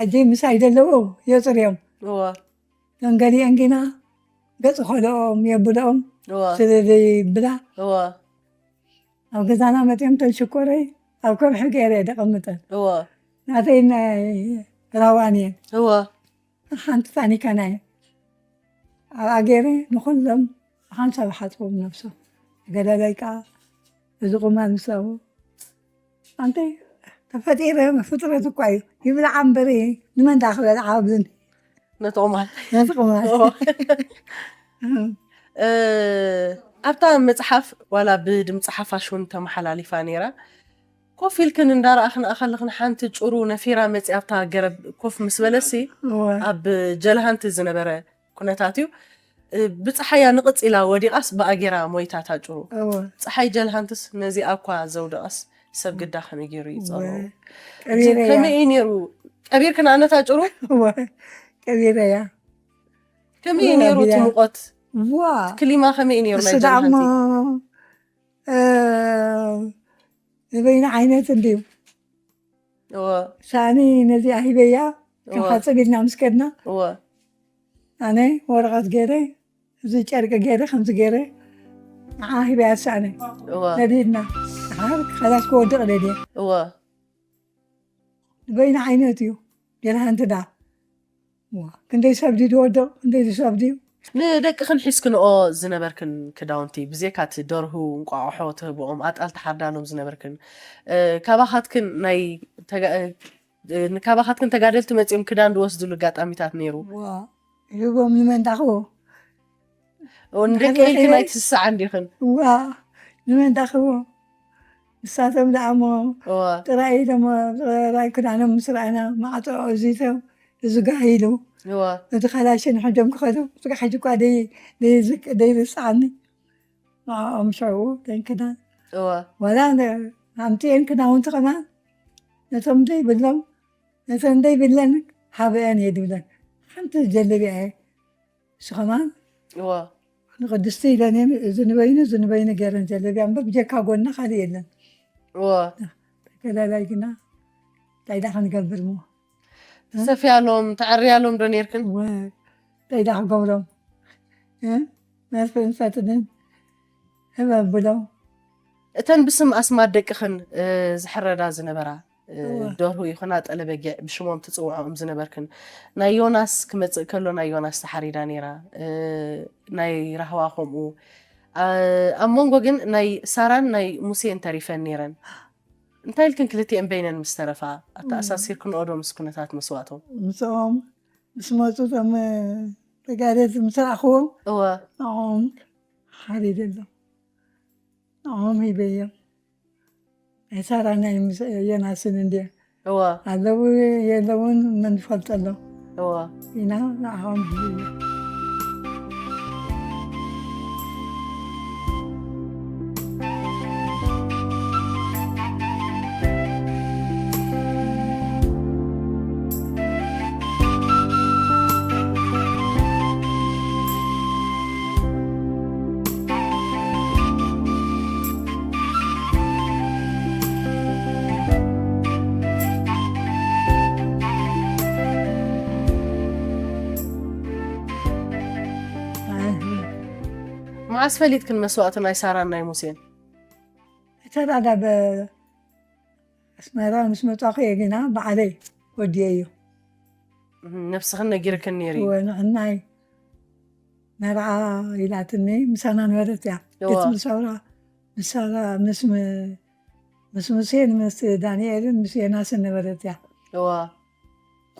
ሕጂ ምሳይ ደለዉ የፅርዮም እወ ገንገሊአን ግና ገፅ ከልኦም የብልኦም እወ ስለዘይብላ እወ ኣብ ገዛና መፅኦም ተሽኮረይ ኣብ ከብሒ ገይረ ደቐምጠን እወ ናተይ ናይ ራዋን እየን እወ ሓንቲ ታኒካና እየ ኣብኣ ገይረ ንኩሎም ሓንሳብ ሓፅቦም ነብሶም ገዳዳይ ከዓ እዚ ቁማል ምሳቡ ኣንተ ተፈጢረ ፍጥረት እኳ እዩ ይብልዓ እምበሪ ንመን ዳ ክበልዓ ኣብዝን ነቲ ቁማል ነቲ ቁማል እወ እ፣ ኣብታ መፅሓፍ ዋላ ብድምፂ ሓፋሽ እውን ተመሓላሊፋ ነይራ ኮፍ ኢልክን እንዳረኣኽን ኣኸልኽን ሓንቲ ጭሩ ነፊራ መፂ ኣብታ ገረብ ኮፍ ምስ በለሲ እወ ኣብ ጀልሃንቲ ዝነበረ ኩነታት እዩ እ፣ ብፀሓያ ንቕፅ ኢላ ወዲቓስ ብኣጌራ ሞይታታ ጭሩ እወ ፀሓይ ጀልሃንትስ ነዚኣ እኳ ዘውደቐስ ሰብ ግዳ ከመይ ገይሩ ይፀልኦ ቀቢረያ ከመይ እዩ ነይሩ ቀቢርክን ኣነታ ጭሩ እወ ቀቢረያ ከመይ እዩ ነይሩ እቲ ሙቐት ዋ ክሊማ ከመይ እዩ ነይሩ እሱ ናይ ደሞ ጀልሃንቲ እ፣ ዝበይኑ ዓይነት እንድዩ። እወ ሳእኒ ነዚኣ ሂበያ እወ ክንሓፅብ ኢልና ምስ ከድና እወ ኣነ ወረቐት ገይረ፣ እዚ ጨርቂ ገይረ፣ ከምዚ ገይረ ንዓ ሂበያ ሳእኒ እወ ነዲድና። ድሓር ከላስ ክወድቕ ደልየ። እወ ዝበይኑ ዓይነት እዩ። ጌርካ እንተ ደኣ ዋ፣ ክንደይ ሰብ ድዩ ዝወድቕ፣ ክንደይ ድዩ ሰብ ድዩ? ንደቅኽን ሒዝክንኦ ዝነበርክን ክዳውንቲ፣ ብዜካ እቲ ደርሁ፣ እንቋቑሖ ትህብኦም፣ ኣጣል ትሓርዳሎም ዝነበርክን፣ እ፣ ካባኻትክን ናይ ተጋ-፣ እ፣ ንካባኻትክን ተጋደልቲ መጺኦም ክዳን ዝወስድሉ ኣጋጣሚታት ነይሩ? ዋ፣ ይህቦም ንመን ዳኽቦ? ንደቂ ኢልክን ኣይትስስዓን ዲኽን? ዋ፣ ንመን ዳኽቦ? ንሳቶም ደኣ እሞ እዋ ጥራይ ኢሎም ጥራይ ክዳኖም ምስ ረኣና ማዕጾ ኣዚቶም እዚ ጋህ ኢሉ እዋ እቲ ካላሽን ሕጆም ክኸዱ እቲ ጋሕ ሕጂ እኳ ደይ- ደይ- ደይርስዓኒ ንዕኦም ሽዑ ደንክዳን እዋ ዋላ ኣምፅኤን ክዳውንቲ ከማን ነቶም ዘይብሎም ነቶም ዘይብለን ሃበአን እየ ድብለን ሓንቲ ጀለቢያ እየ እሱ ከማን እዋ ንቅድስቲ ኢለን እየን እዚ ንበይኑ እዚ ንበይኑ ገይረን ጀለቢያ እምበር ብጀካ ጎና ካልእ የለን እዋ ተጋዳላይ ግና እንታይ ዳ ክንገብር ሞ ትሰፍያሎም ተዕርያሎም ዶ ነይርክን? እንታይ ዳ ክገብሮም መርፍእን ፈትንን ህበብሎም እተን ብስም ኣስማት ደቅኽን እ፣ ዝሕረዳ ዝነበራ እ፣ እወ። ደርሁ ይኹና ጠለበጊዕ ብሽሞም ትፅውዖም ዝነበርክን ናይ ዮናስ ክመፅእ ከሎ ናይ ዮናስ ተሓሪዳ ነይራ እ፣ ናይ ራህዋ ከምኡ ኣ- ኣብ መንጎ ግን ናይ ሳራን ናይ ሙሴን ተሪፈን ነይረን እንታይ ኢልክን ክልቲኤን በይነን ምስ ተረፋ ኣተኣሳሲርክንኦ ዶ ምስ ኩነታት መስዋእቶም ምስኦም ምስ መፁ ቶም ተጋደልቲ ምስ ረኣኽዎም እወ ንዕኦም ሓሪደ ኣሎ ንዕኦም ሂበዮም ናይ ሳራ ናይ ምስ- ዮናስን እንድየ እወ ኣለዉ የለውን መን ዝፈልጠሎም እወ ኢና ንዕኦም ሂበዮም መዓስ ፈሊጥክን መስዋእቲ ናይ ሳራን ናይ ሙሴን? እተዳዳ ኣስመራ ምስ መጻኹ እየ ግና ባዕለይ ወዲየዮ እህ፣ ነብስኽን ነጊርክን ነይሩ እዩ። ወንዕናይ መርዓ ኢላትኒ ምሳና ነበረት እያ እዋ። ቤት ምሳውራ ምሳራ ምስ ም- ምስ ሙሴን ምስ ዳንኤልን ምስ ዮናስን ነበረት እያ እዋ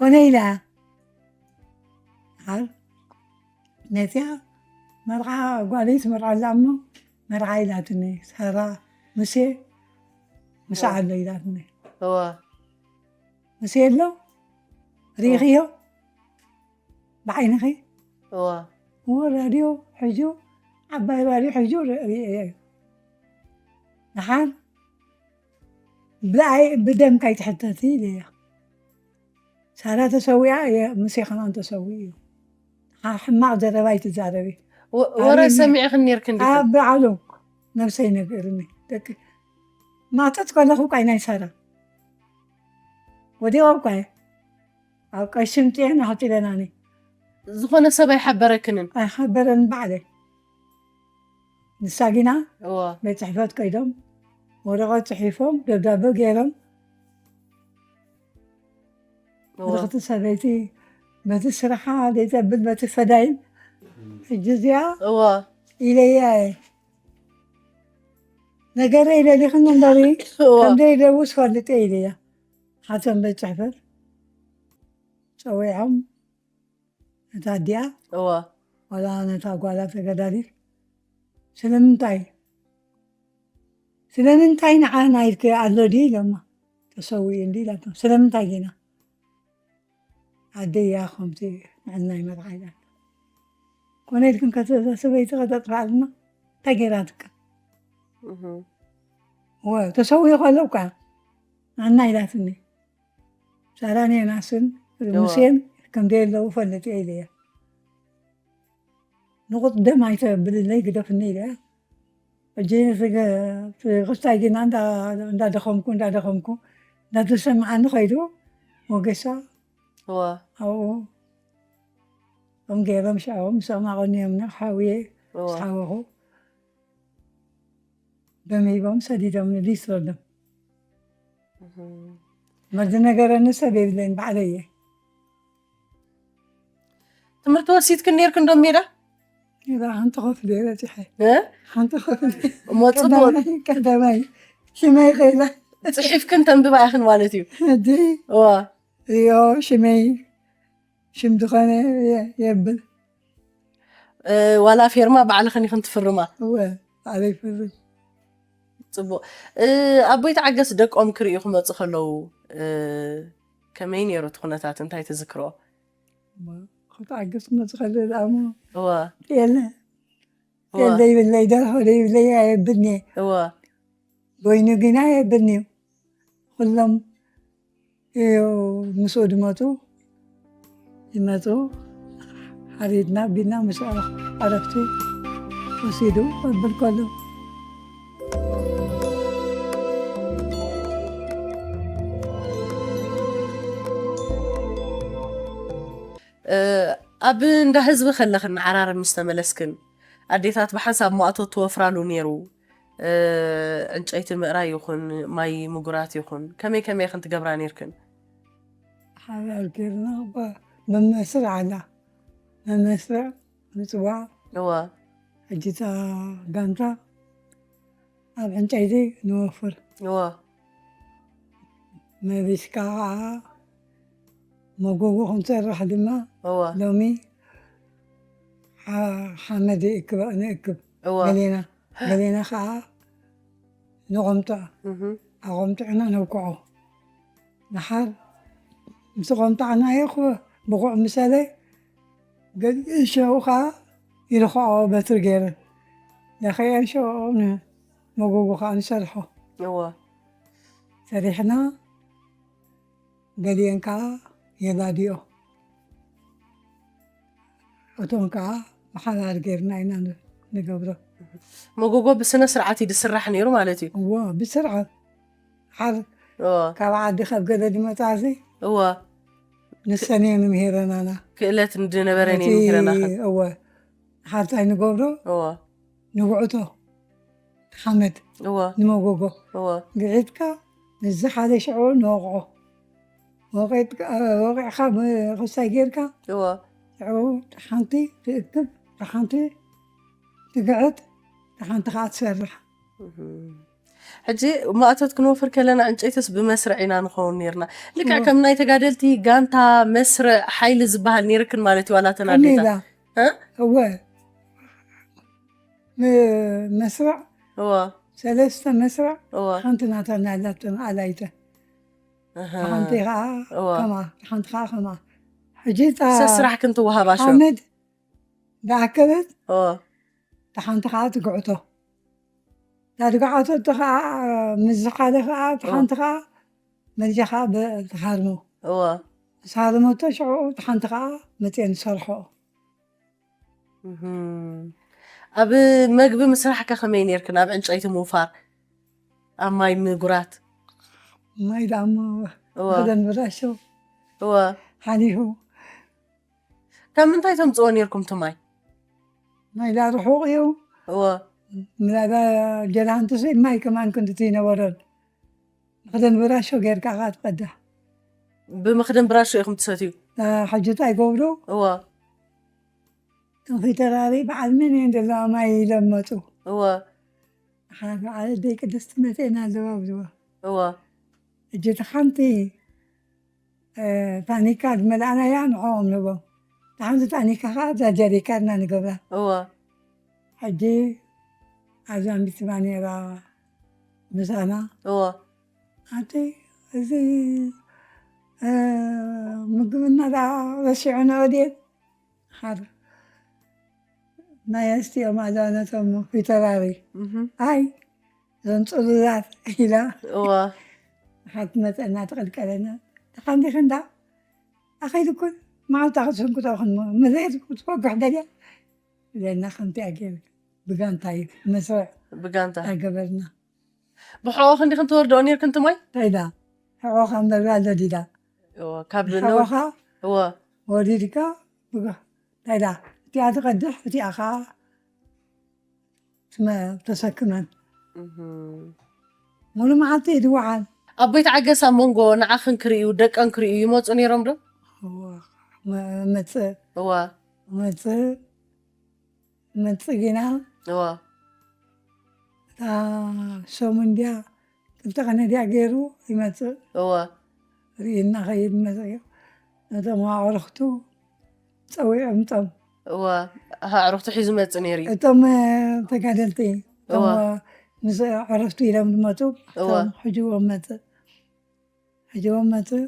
ኮነ ኢላ እያ ሓር ነቲያ መርዓ ጓለይ ትመርዓ ኣላ እሞ መርዓ ኢላትኒ ሳራ ሙሴ ምሳዕ ኣሎ ኢላትኒ እዋ ሙሴ ኣሎ ርኢኽዮ ብዓይንኺ እዋ እዎ ራድዮ ሕጁ ዓባይ ራድዮ ሕጁ ርእየ እዩ ንሓር ብኣይ ብደም ካይትሕተቲ ኢለያ ሳራ ተሰዊኣ እየ ሙሴ ከማን ተሰዊኡ እዩ ንሓር ሕማቕ ዘረባ ኣይትዛረቢ ወ- ወረ ኣበይ ሰሚዕኽን ነይርክን ዲኽን? ኣብ በዓሉ ነብሰይ ነግርኒ ደቂ ማተት ከለኹ ቃይ ናይ ሳራ ወዲቖ እኳ እየ ኣብ ቀሽም ጥየን ኣሕጢለናኒ ዝኾነ ሰብ ኣይሓበረክንን? ኣይሓበረን ባዕለይ ንሳ ግና እዋ ቤት ፅሕፈት ከይዶም ወረቐት ፅሒፎም ደብዳበ ገይሮም እዋ ርኽቲ ሰበይቲ በቲ ስራሓ ዘይተብል በቲ ፈዳይን ሕጂ እዚኣ እዋ ኢለያ እየ ነገረይ ደሊኽኒ እምበሪ እዋ ከምዘይደውስ ፈልጥ እየ ኢለያ ሓቶም ቤት ፅሕፈት ፀዊዖም ነታ ኣዲኣ እዋ ዋላ ነታ ጓላ ተገዳሊት ስለምንታይ ስለምንታይ ንዓ ናይልክ ኣሎ ድዩ ኢሎማ ተሰዊኡ እንዲ ኢላቶም ስለምንታይ ጌና ኣደያ ከምቲ ንዕናይ መርዓ ኢላ ኮነ ኢልክን ከተዛ ሰበይቲ ከተጥፋኣልና እንታይ ጌራትካ እህ። ወ ተሰዊኡ ከሎ እኳ ንዕና ኢላትኒ ሳራን ዮናስን እዋ። ሙሴን ከምዘየለዉ ፈልጥ እየ ኢለያ ንቑጥ ደም ኣይተብልለይ ግደፍኒ ኢለያ ሕጂ እቲ ገ- እቲ ክስታይ ግና እንዳ- እንዳደኸምኩ እንዳደኸምኩ እንዳተሰምዓኒ ኸይዱ። ሞገሳ እዋ ኣብኡ ከም ገይሮም ሽዕኦም ምስኦም ኣቐንዮምኒ ሓውየ እዋ ምስ ሓወኹ ደም ሂቦም ሰዲዶምኒ ሊስትሮ ደም። መርዚ ነገረኒ ሰብ የብለይን ባዕለይ እየ። ትምህርቲ ወሲድክን ነይርክን ዶ ሜዳ? ኢላ ሓንቲ ኮፍሊ እየ በፂሐ። እ? ሓንቲ ኮፍሊ እሞ ፅቡቅ ቀዳማይ ቀዳማይ ሽመይ ከይላ ፅሒፍክን ተንብባ ኢኽን ማለት እዩ። ሕጂ እዋ ሪኦ ሽመይ ሽም ዝኾነ የ- የብል። እ፣ ዋላ ፌርማ ባዕልኽን ኢኽን ትፍርማ። እወ ባዕለይ ፍርም። ፅቡቅ። እ፣ ኣቦይ ተዓገስ ደቆም ክርእዩ ክመፁ ከለዉ እ፣ ከመይ ነይሩ እቲ ኩነታት? እንታይ ትዝክሮ? ክትዓገስ ክመፁ ከለ ደኣ እሞ እዋ የለ እዋ የለ ይብለይ ደርሆ ደይብለይ ኣየብልኒ። እዋ በይኑ ግና የብልኒ እዩ። ኩሎም እዩ ምስኡ ድመፁ ይመፁ ሓሪድና ቢልና ምስ ዕረፍቲ ወሲዱ ከብል ከሎ እ፣ ኣብ እንዳ ህዝቢ ከለኽን ንዓራርብ ምስ ተመለስክን ኣዴታት ብሓንሳብ ማእቶት ትወፍራሉ ነይሩ። እ፣ ዕንጨይቲ ምእራይ ይኹን ማይ ምጉራት ይኹን ከመይ ከመይ ኢኽን ትገብራ ነይርክን? ሓዳር ጌርና እባ መመስርዕ ኣላ መመስርዕ ንፅዋዕ እዋ ሕጂ እታ ጋንታ ኣብ ዕንጨይቲ ንወፍር እዋ መቢስካ ከዓ መጎጎ ክንሰርሕ ድማ እዋ ሎሚ ሓ- ሓመድ ይእክብ ንእክብ እዋ ገሌና ገሌና ከዓ ንቆምጣ እህም። ኣቆምጥዕና ነብቅዖ። ደሓር ምስ ቆምጣዕናዮ ክበ- ብቑዕ ምሰለ ገሊኡ ሸው ከዓ ይልኽዖ በትሪ ገይረን ለኽዐን ሸውኦ ንመጎጎ ከዓ ንሰርሖ እዋ ሰሪሕና ገሊአን ከዓ የላድዮ እቶም ከዓ ብሓዳር ገይርና ኢና ን- ንገብሮ። መጎጎ ብስነ ስርዓት እዩ ዝስራሕ ነይሩ ማለት እዩ። እዎ ብስርዓት ሓር እዋ ካብ ዓዲ ካብ ገለ ዝመፃ እዚ እዋ ንሰን እየን ምሂረናና። ክእለት እንድነበረን እየን ምሂረናኸን። እወ ሓርታይ ንገብሮ እዋ ንጉዕቶ ሓመድ እዋ ንመጎጎ እዋ ግዒጥካ ንዚ ሓደ ሽዑ ንወቕዖ ወቒዕካ ብክስታይ ጌርካ እዋ ሽዑ ሓንቲ ትእክብ ሓንቲ ትግዕጥ ሓንቲ ከዓ ትሰርሕ። ሕጂ ማእቶት ክንወፍር ከለና ዕንጨይትስ ብመስርዕ ኢና ንኸውን ነርና። ልክዕ ከም ናይ ተጋደልቲ ጋንታ መስርዕ ሓይሊ ዝበሃል ነይርክን ማለት እዩ። ዋላ ተን ኣዴታት ከመይ ኢላ እ? እወ መስርዕ እዋ ሰለስተ መስርዕ እዋ ሓንቲ ናታ ናላትን ኣላይተ እህ። ሓንቲ ከዓ እዋ ከማ ሓንቲ ከዓ ከማ ሕጂ እታ ሰስራሕ ክንትወሃባ ሸው ሓመድ ዳኣከበት እዋ ሓንቲ ከዓ ትግዕቶ ዳድግዓቶ እቲ ከዓ ምስ ዝሓለ ከዓ እቲ ሓንቲ ከዓ መጃ ከዓ ትሃርሞ እዋ ዝሃርመቶ ሽዑ እቲ ሓንቲ ከዓ መፅኤ ንሰርሖ። እህም። ኣብ መግቢ ምስራሕ ከ ከመይ ነርክን? ኣብ ዕንጨይቲ ምውፋር፣ ኣብ ማይ ምጉራት። ማይ ዳሞ እዋ ክደን ብራሾ እዋ ሓሊፉ ካብ ምንታይ ተምፅኦ ነርኩም እቲ ማይ? ማይ ዳ ርሑቕ እዩ። እዋ ምናዳ ጀላንቲ ማይ ከማን ክንድቲ ይነበረን። መኽደን ብራሾ ጌርካ ኻ ትቐዳ። ብምኽደን ብራሾ ኢኹም ትሰትዩ? ሕጂ እንታይ ገብሩ? እዋ እቶም ፊተራሪ በዓል መን እየን ዘለዋ ማይ ኢሎም መፁ። እዋ ሓደ በዓል ኣደይ ቅድስቲ መፅኤና ኣለዋ ብልዋ። እዋ ሕጂ እቲ ሓንቲ ታኒካ ዝመልኣናያ ንዕኦም ንቦም። እቲ ሓንቲ ታኒካ ከዓ እዛ ጀሪካና ንገብራ። እዋ ሕጂ ኣብዛ ሚትባ ነይራ ምሳና እዋ ኣቲ እዚ ምግብና ዳ ረሲዑ ንኦዴን ሓር ናይ ኣስቲኦም ኣዛነቶም ፊተራሪ እህም። ኣይ እዞም ፅሉላት ኢላ እዋ ሓንቲ መፀና ትቕልቀለና ተኻንዲኽንዳ ኣኸይድኩን መዓልታ ክትስንኩቶ ክንሞ ምዘየት ክትወግሕ ደልያ ለና ከምቲ ኣገር ብጋንታይ መስርዕ ብጋንታ ኣይገበርና። ብሕቆ ክንዲ ክንተወርደኦ ነርክን ትሞይ እንታይ ዳ ሕቆኻ እምበር ኣለዲዳ እወ፣ ካብ ሕቆኻ እወ ወሪድካ ብጋ እንታይ ዳ እቲኣ ትቐድሕ እቲኣ ከዓ ትመ- ተሰክመን እህም። ሙሉ መዓልቲ ይድዋዓል። ኣቦይ ተዓገስ ኣብ መንጎ ንዓኽን ክርእዩ ደቀን ክርእዩ ይመፁ ነይሮም ዶ? መፅእ እዋ መፅእ መፅእ ግና እዋ እታ ሰሙን ድያ ክልተ ቀነ ድያ ገይሩ ይመፅእ እዋ ርእና ከይድ መፅእ ነቶም ኣዕርኽቱ ፀዊዖምጦም እዋ ኣዕርኽቱ ሒዙ መፅእ ነይሩ እዩ። እቶም ተጋደልቲ እቶም እዋ ምስ ዕረፍቱ ኢሎም ዝመፁ እዋ እቶም ሕጅዎም መፅእ ሕጅዎም መፅእ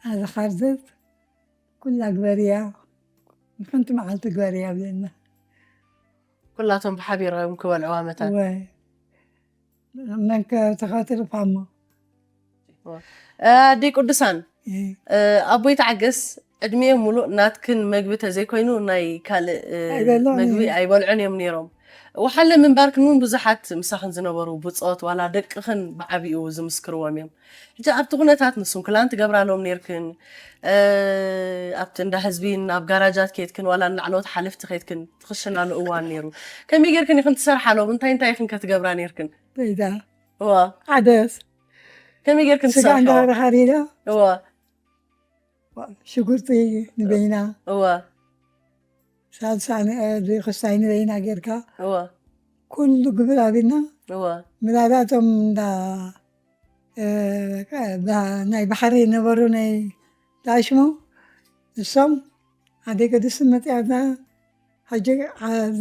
ኣዚ ካርዘት ኩላ ግበርያ ንሓንቲ መዓልቲ ግበርያ ብለና ኩላቶም ብሓቢሮም ክበልዕዋ መታን ወይ መን ከተኻትርፋሞ ኣደይ ቅዱሳን ኣቦይ ተዓገስ ዕድሜ ሙሉእ ናትክን መግቢ ተዘይኮይኑ ናይ ካልእ ኣይበልዑን መግቢ እዮም። ኣይበልዑን እዮም ነይሮም። ወሓለ ምንባርክን እውን ብዙሓት ምሳኽን ዝነበሩ ብፆት ዋላ ደቅኽን ብዓቢኡ ዝምስክርዎም እዮም። ሕጂ ኣብቲ ኩነታት ንስንኩላን ትገብራሎም ነይርክን ኣብቲ እንዳ ህዝቢን ኣብ ጋራጃት ከይድክን ዋላ ንላዕለዎት ሓለፍቲ ከይድክን ትኽሽናሉ እዋን ነይሩ። ከመይ ጌርክን ኢኽን ትሰርሓሎም እንታይ እንታይ ኢኽን ከትገብራ ነይርክን? በይዳ እዋ ዓደስ ከመይ ጌርክን ስጋ ትሰርሖ? እንዳረኻሪዳ እዋ ሽጉርቲ ንበይና እዋ ሳልሳ ክስታይ ንበይና ጌርካ እዋ ኩሉ ግብር ኣብና እዋ ምላዳቶም እንዳ ናይ ባሕሪ ነበሩ ናይ ዳሽሞ እሶም ኣደይ ቅድስቲ መፅያና ሕጂ ዓዚ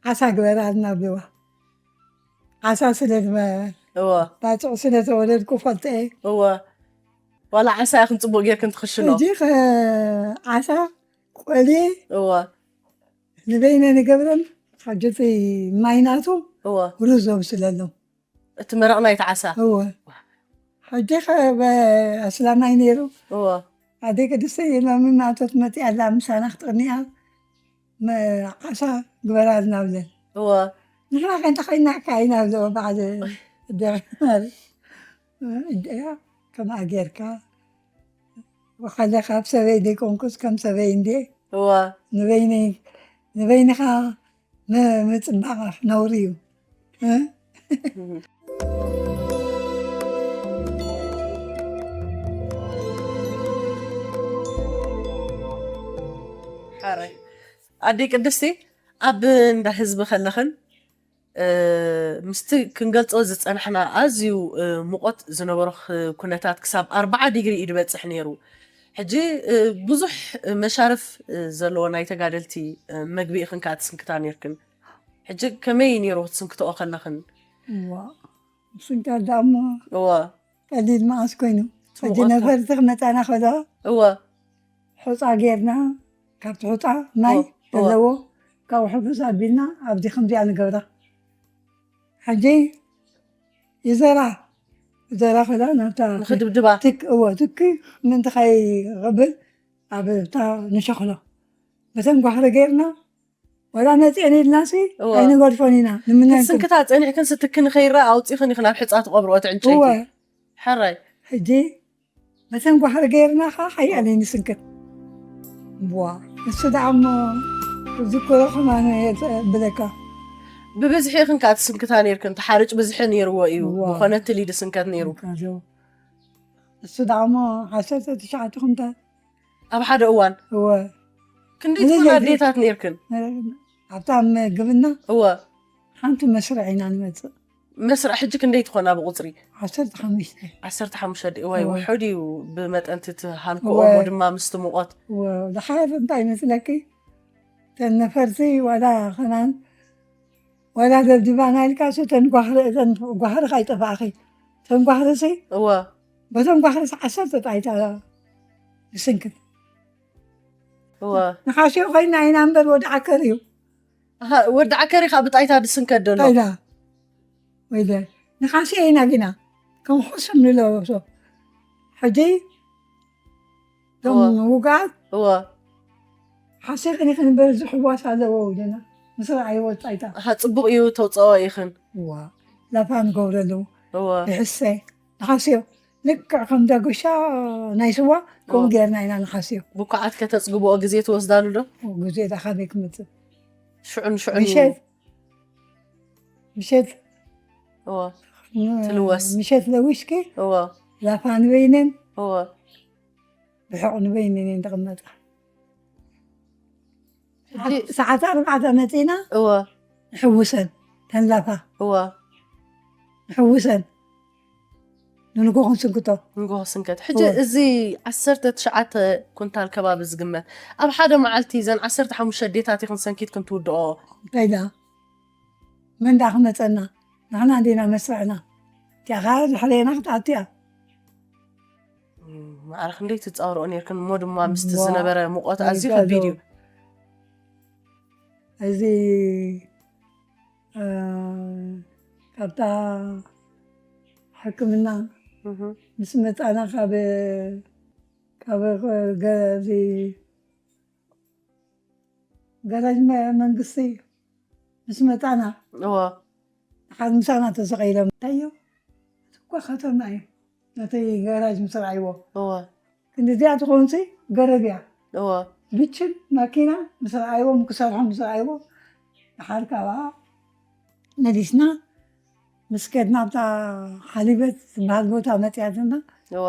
ዓሳ ግበራልና ብዋ ዓሳ ስለ ዝበ እዋ ባፅዕ ስለ ተወለድኩ ፈልጠ እዋ ዋላ ዓሳ ኢኽን ፅቡቅ ጌርክን ትኽሽኖ ሕጂ ከ- ዓሳ ቆሊ እዋ ንበይነ ንገብረን ሕጂ እቲ ማይናቱ እዋ ሩዝ ዘብስለሎም እቲ መረቕ ናይቲ ዓሳ እወ ሕጂ ከ ኣስላማይ ነይሩ እዋ ኣደይ ቅድስቲ ሎሚ ማእቶት መፂኣላ ምሳና ክትቕኒኣ መ- ዓሳ ግበራልና ብለን እዋ ንሕና ከንተ ኮይና ካይና ብለ በዓል ደማሪ እያ ከምኣ ጌርካ ወሓለ ካብ ሰበይ ደይኮንኩስ ከም ሰበይ እንዴ እዋ ንበይነይ ንበይንኻ ም- ምፅባቕ ነውሪ እዩ እ? ሓራይ ኣደይ ቅድስቲ ኣብ እንዳ ህዝቢ ከለኽን ምስቲ ክንገልፆ ዝፀናሕና ኣዝዩ ሙቆት ዝነበሮ ኩነታት ክሳብ ኣርባዓ ዲግሪ እዩ ዝበፅሕ ነይሩ። ሕጂ ብዙሕ መሻርፍ ዘለዎ ናይ ተጋደልቲ መግቢ ኢኽን ከዓ ትስንክታ ነይርክን። ሕጂ ከመይ እዩ ነይሩ ክትስንክትኦ ከለኽን? እዋ ስንካ ዳሞ እወ ቀሊል መዓስ ኮይኑ ሕጂ ሙቐት ነፈርቲ ክመፃና ከሎ እወ ሑፃ ጌርና ካብቲ ሑፃ ማይ እወ፣ እወ። ዘለዎ ካብኡ ሕጉስ ኣቢልና ኣብዚ ከምዚኣ ንገብራ ሕጂ ይዘራ ዘራ ከላ ናብታ ንኽድብድባ ትክ እወ ትክ ምንቲ ከይቕብል ኣብ እታ ንሸኽሎ በተን ጓሕሪ ጌርና ወላ መፅአን ኢልናሲ እወ። ኣይንገድፎን ኢና ንምነን ክትስንክታ ፀኒሕክን ስትክን ከይረኣ ኣውፂኽን ኢኽን ኣብ ሕፃ ትቐብርኦ እቲ ዕንጨይቲ እወ ሕራይ ሕጂ በተን ጓሕሪ ገይርና ከዓ ሓያለይ ንስንክት ዋ እሱ ደኣ እሞ ዝክሮ ከማኑ የብለካ ብብዝሒ ኢኽን ከዓ ትስንክታ ነይርክን። ተሓርጭ ብዝሒ ነይርዎ እዩ። እዋ። ብኾነ ትሊ ድስንከት ነይሩ። እሱ ደኣ እሞ ዓሰርተ ትሽዓተ ኩንታል ኣብ ሓደ እዋን እወ ክንደይ ብዘይ ትኾና ዘይት- ኣዴታት ነይርክን? ኣብታ ምግብና እወ ሓንቲ መስርዕ ኢና ንመፅእ መስርዕ ሕጂ ክንደይ ትኾና ብቁፅሪ? ዓሰርተ ሓሙሽተ ዓሰርተ ሓሙሽተ ኣዴ እዋይ እወ። ውሑድ እዩ ብመጠን እቲ ሃልክኦ እወ። እሞ ድማ ምስቲ ሙቐት ወ- ድሓር እንታይ መስለኪ ተን ነፈርቲ ዋላ ኸናን ዋላ ደብድባና ኢልካ ሲ ተን ጓሕሪ ተን ጓሕሪ ካይጠፋእኺ ተን ጓሕሪ ሲ እወ በቶም ጓሕሪ ሲ ዓሰርተ ጣይታ ይስንክት እወ ንሓሲዮ ኮይና ኢና እምበር ወዲ ዓከር እዩ ኣሃ፣ ወዲ ዓከሪ ከዓ ብጣይታ ድስንከት ደሎ ጣይታ ወይለ ንሓሲዮ ኢና ግና ከም ሕሱም ንለበሶ ሕጂ ቶም እወ። ውጋት እወ ሓሲኽን ኢኽን እምበር ዝሕዋስ ኣለዎ ውደና ምስ ረኣይዎ ጻይታ። ኣሃ፣ ጽቡቕ እዩ፣ ተውፅኦ ኢኽን። እዋ፣ ላፋ ንገብረሉ፣ እወ። ይሕሰ፣ ንኻስዮ። ልክዕ ከም ዳጎሻ ናይ ስዋ፣ ከምኡ እወ። ጌርና ኢና ንኻስዮ። ብኩዓት ከተጽግብኦ ግዜ ትወስዳሉ ዶ? ግዜ ዳ ካበይ ክመጽእ? ሽዑን ሽዑን እዩ። ምሸት፣ ምሸት፣ እወ። ን-፣ ትልወስ። ምሸት ለዊስኪ፣ እወ። ላፋ ንበይነን፣ እወ። ብሕቕ ንበይነን እየን ዝቕመጣ። ሕጂ ሰዓት ኣርባዕተ መፂና እወ ንሕውሰን ተንላፋ እወ ንሕውሰን ንንጎ ክንስንክቶ ንጎ ክስንከት። ሕጂ እወ። እዚ ዓሰርተ ትሽዓተ ኩንታል ከባቢ ዝግመት ኣብ ሓደ መዓልቲ ዘን ዓሰርተ ሓሙሽተ ኣዴታት ኢኽን ሰንኪትክን ትውድኦ? እንታይ ደኣ መን ደኣ ክመፀና? ንሕና እንዲና መስርዕና። እቲኣ ከዓ ድሕሬና ክትኣቱ እያ። ማዕረ ክንደይ ትፃወርኦ ነርክን እሞ ድማ ምስቲ እዋ፣ ዝነበረ ሙቐት ኣዝዩ ወይዘሮ። ከቢድ እዩ። እዚ እ፣ ካብታ ሕክምና እህ፣ ምስ መፃና ካብ ካብ ገ-፣ እዚ ገራጅ መ-፣ መንግስቲ ምስ መፃና እወ ሓደ ምሳና ተሰቀይሎም ታዮ እኳ ከተማ እዩ ነቲ ገራጅ ምስ ረኣይዎ እወ ክንዲዚኣ ትኸውን ሲ ገረብ እያ እወ ብችን ማኪና ምስ ረኣይዎም ክሰርሖም ምስ ረኣይዎ ድሓር ካብኣ መሊስና ምስ ከድና ኣብታ ሓሊበት ዝበሃል ቦታ መፅያትና እወ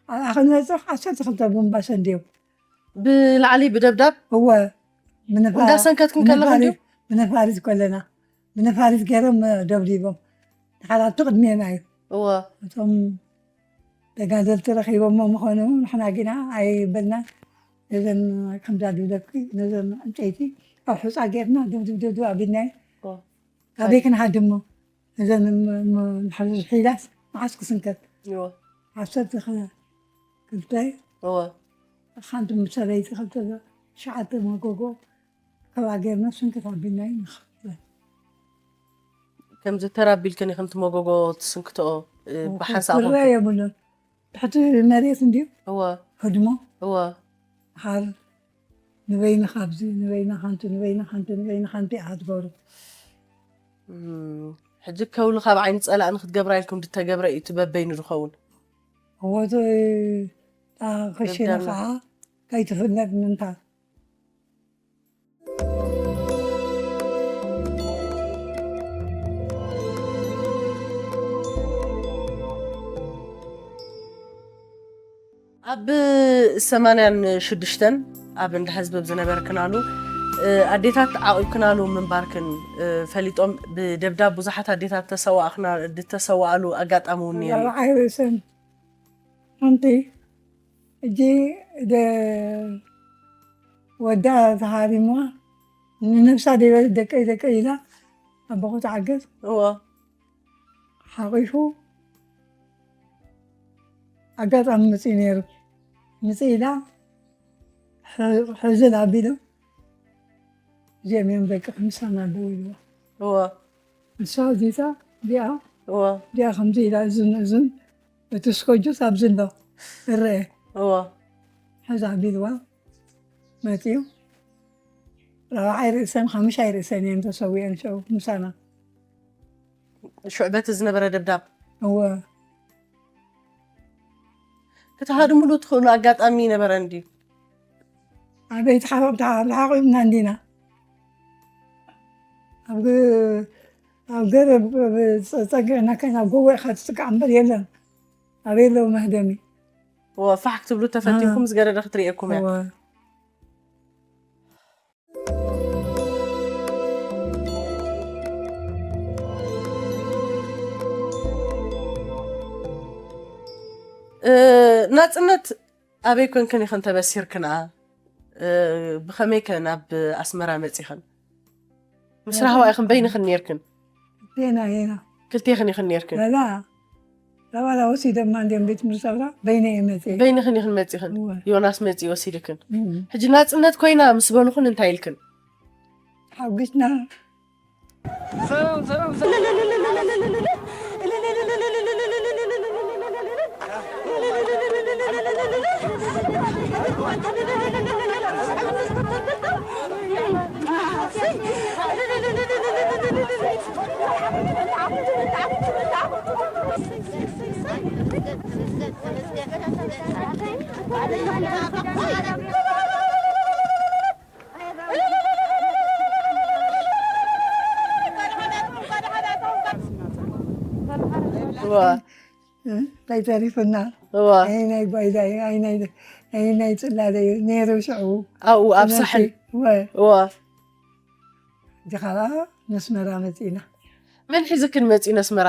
ኣብኣ ክንበፅሕ ዓሰርተ ክልተ ቡምባ ሰንድዮም ብላዕሊ ብደብዳብ እወ ብነፋ- እንዳሰንከትኩም ከለኹም ድዩ? ብነፋሪት- ብነፋሪት ከለና ብነፋሪት ገይሮም ደብዲቦም ድሓር ኣብቲ ቅድሜና እዩ እወ እቶም ተጋደልቲ ረኺቦሞ ምኾኑ ንሕና ግና ኣይበልና ነዘን ከምዛ ድብለኪ ነዘን ዕንጨይቲ ኣብ ሑፃ ጌርና ድብድብ ድብድብ ኣቢልናዮ እወ ካበይ ክንሃድሞ እዘን ንሕዚ ሒላስ መዓስ ክስንከት እወ ዓሰርተ ክልተ እወ ሓንቲ ምስ ሰበይቲ ክልተ ትሽዓተ መጎጎ ካብኣ ጌርና ስንክት ኣቢልና ኢና ንኸፍል። ከምዚ ተራ ኣቢልክን ኢኽን ትመጎጎ ትስንክትኦ ብሓንሳብ ፍረ የብሉን። ትሕቲ መሬት እንድዩ እወ ህድሞ እወ ሓር ንበይንኻ ኣብዚ ንበይና ሓንቲ ንበይና ሓንቲ ንበይና ሓንቲ ኢኻ ትገብሩ። ሕጂ ከውሊ ካብ ዓይኒ ፀላእ ንክትገብራ ኢልኩም ድተገብረ እዩ እቲ በበይኑ ዝኸውን። እወ እቲ ከሽነ ከዓ ከይትፍለጥ ምንታ ኣብ ሰማንያን ሽዱሽተን ኣብ እንዳ ህዝቢ ዝነበርክናሉ ኣዴታት ዓቂብክናሉ ምንባርክን ፈሊጦም ብደብዳብ ብዙሓት ኣዴታት ተሰዋእክና ድተሰዋእሉ ኣጋጣሚ እውን ነይሩ እዩ። ሓንቲ ሕጂ ወዳ ተሃሪማ ንነብሳ ደይበለት ደቀይ ደቀይ ኢላ ኣቦኹ ተዓገስ እወ ሓቂፉ ኣጋጣሚ ምፅኢ ነይሩ ምፅእ ኢላ ሕዝል ኣቢሎም እዚኦም እዮም ደቂ ምሳና ኣለዉ ኢልዋ እወ ንሳ እዚታ እዚኣ እወ እዚኣ ከምዚ ኢላ እዝን እዝን እቲ ስኮጆስ ኣብዚ ኣሎ እረአ እወ ሕዝ ኣቢልዋ መፅኡ ራብዓይ ርእሰን ሓሙሻይ ርእሰን እየን ተሰዊአን ሸው ምሳና ሽዑ በቲ ዝነበረ ደብዳብ እወ ክትሃድምሉ ትኽእሉ ኣጋጣሚ ነበረ እንድዩ ኣበይ ተሓቂብና እንዲና ኣብ ገረብ ፀጊዕና ከይና ጎቦ ኢካ ትፅጋዕ እምበር የለን ኣበይ ኣለዉ መህደሚ እወ ፋሕ ክትብሉ ተፈቲንኩም ዝገደደ ክትርእየኩም እያ ናፅነት ኣበይ ኮንክን ኢኽን ተበሲርክንኣ ብኸመይ ከ ናብ ኣስመራ መፂኽን ምስ ራህዋ ኢኽን በይንኽን ኔርክን ዜና ዜና ክልቴኽን ኢኽን ኔርክን ላ ላባላ ወሲደማ እንዲም ቤት ምርሳውራ በይነ እየ መፅእ በይንኽን ኢኽን መፂኽን ዮናስ መፂ ወሲድክን ሕጂ ናፅነት ኮይና ምስ በሉኽን እንታይ ኢልክን ሓጒስና እዋ። እንታይ ተሪፉና? እዋ። ኣይ ናይ ጓይዳ እዩ፣ ኣይ ናይ፣ ኣይ ናይ ጽላለ እዩ ነይሩ ሽዑ። ኣብኡ ኣብ ትምህርቲ፣ ሳሕል። እወ። እዋ። ሕጂ ኸኣ ነስመራ መጺእና። መን ሒዝክን መጺኡ ነስመራ?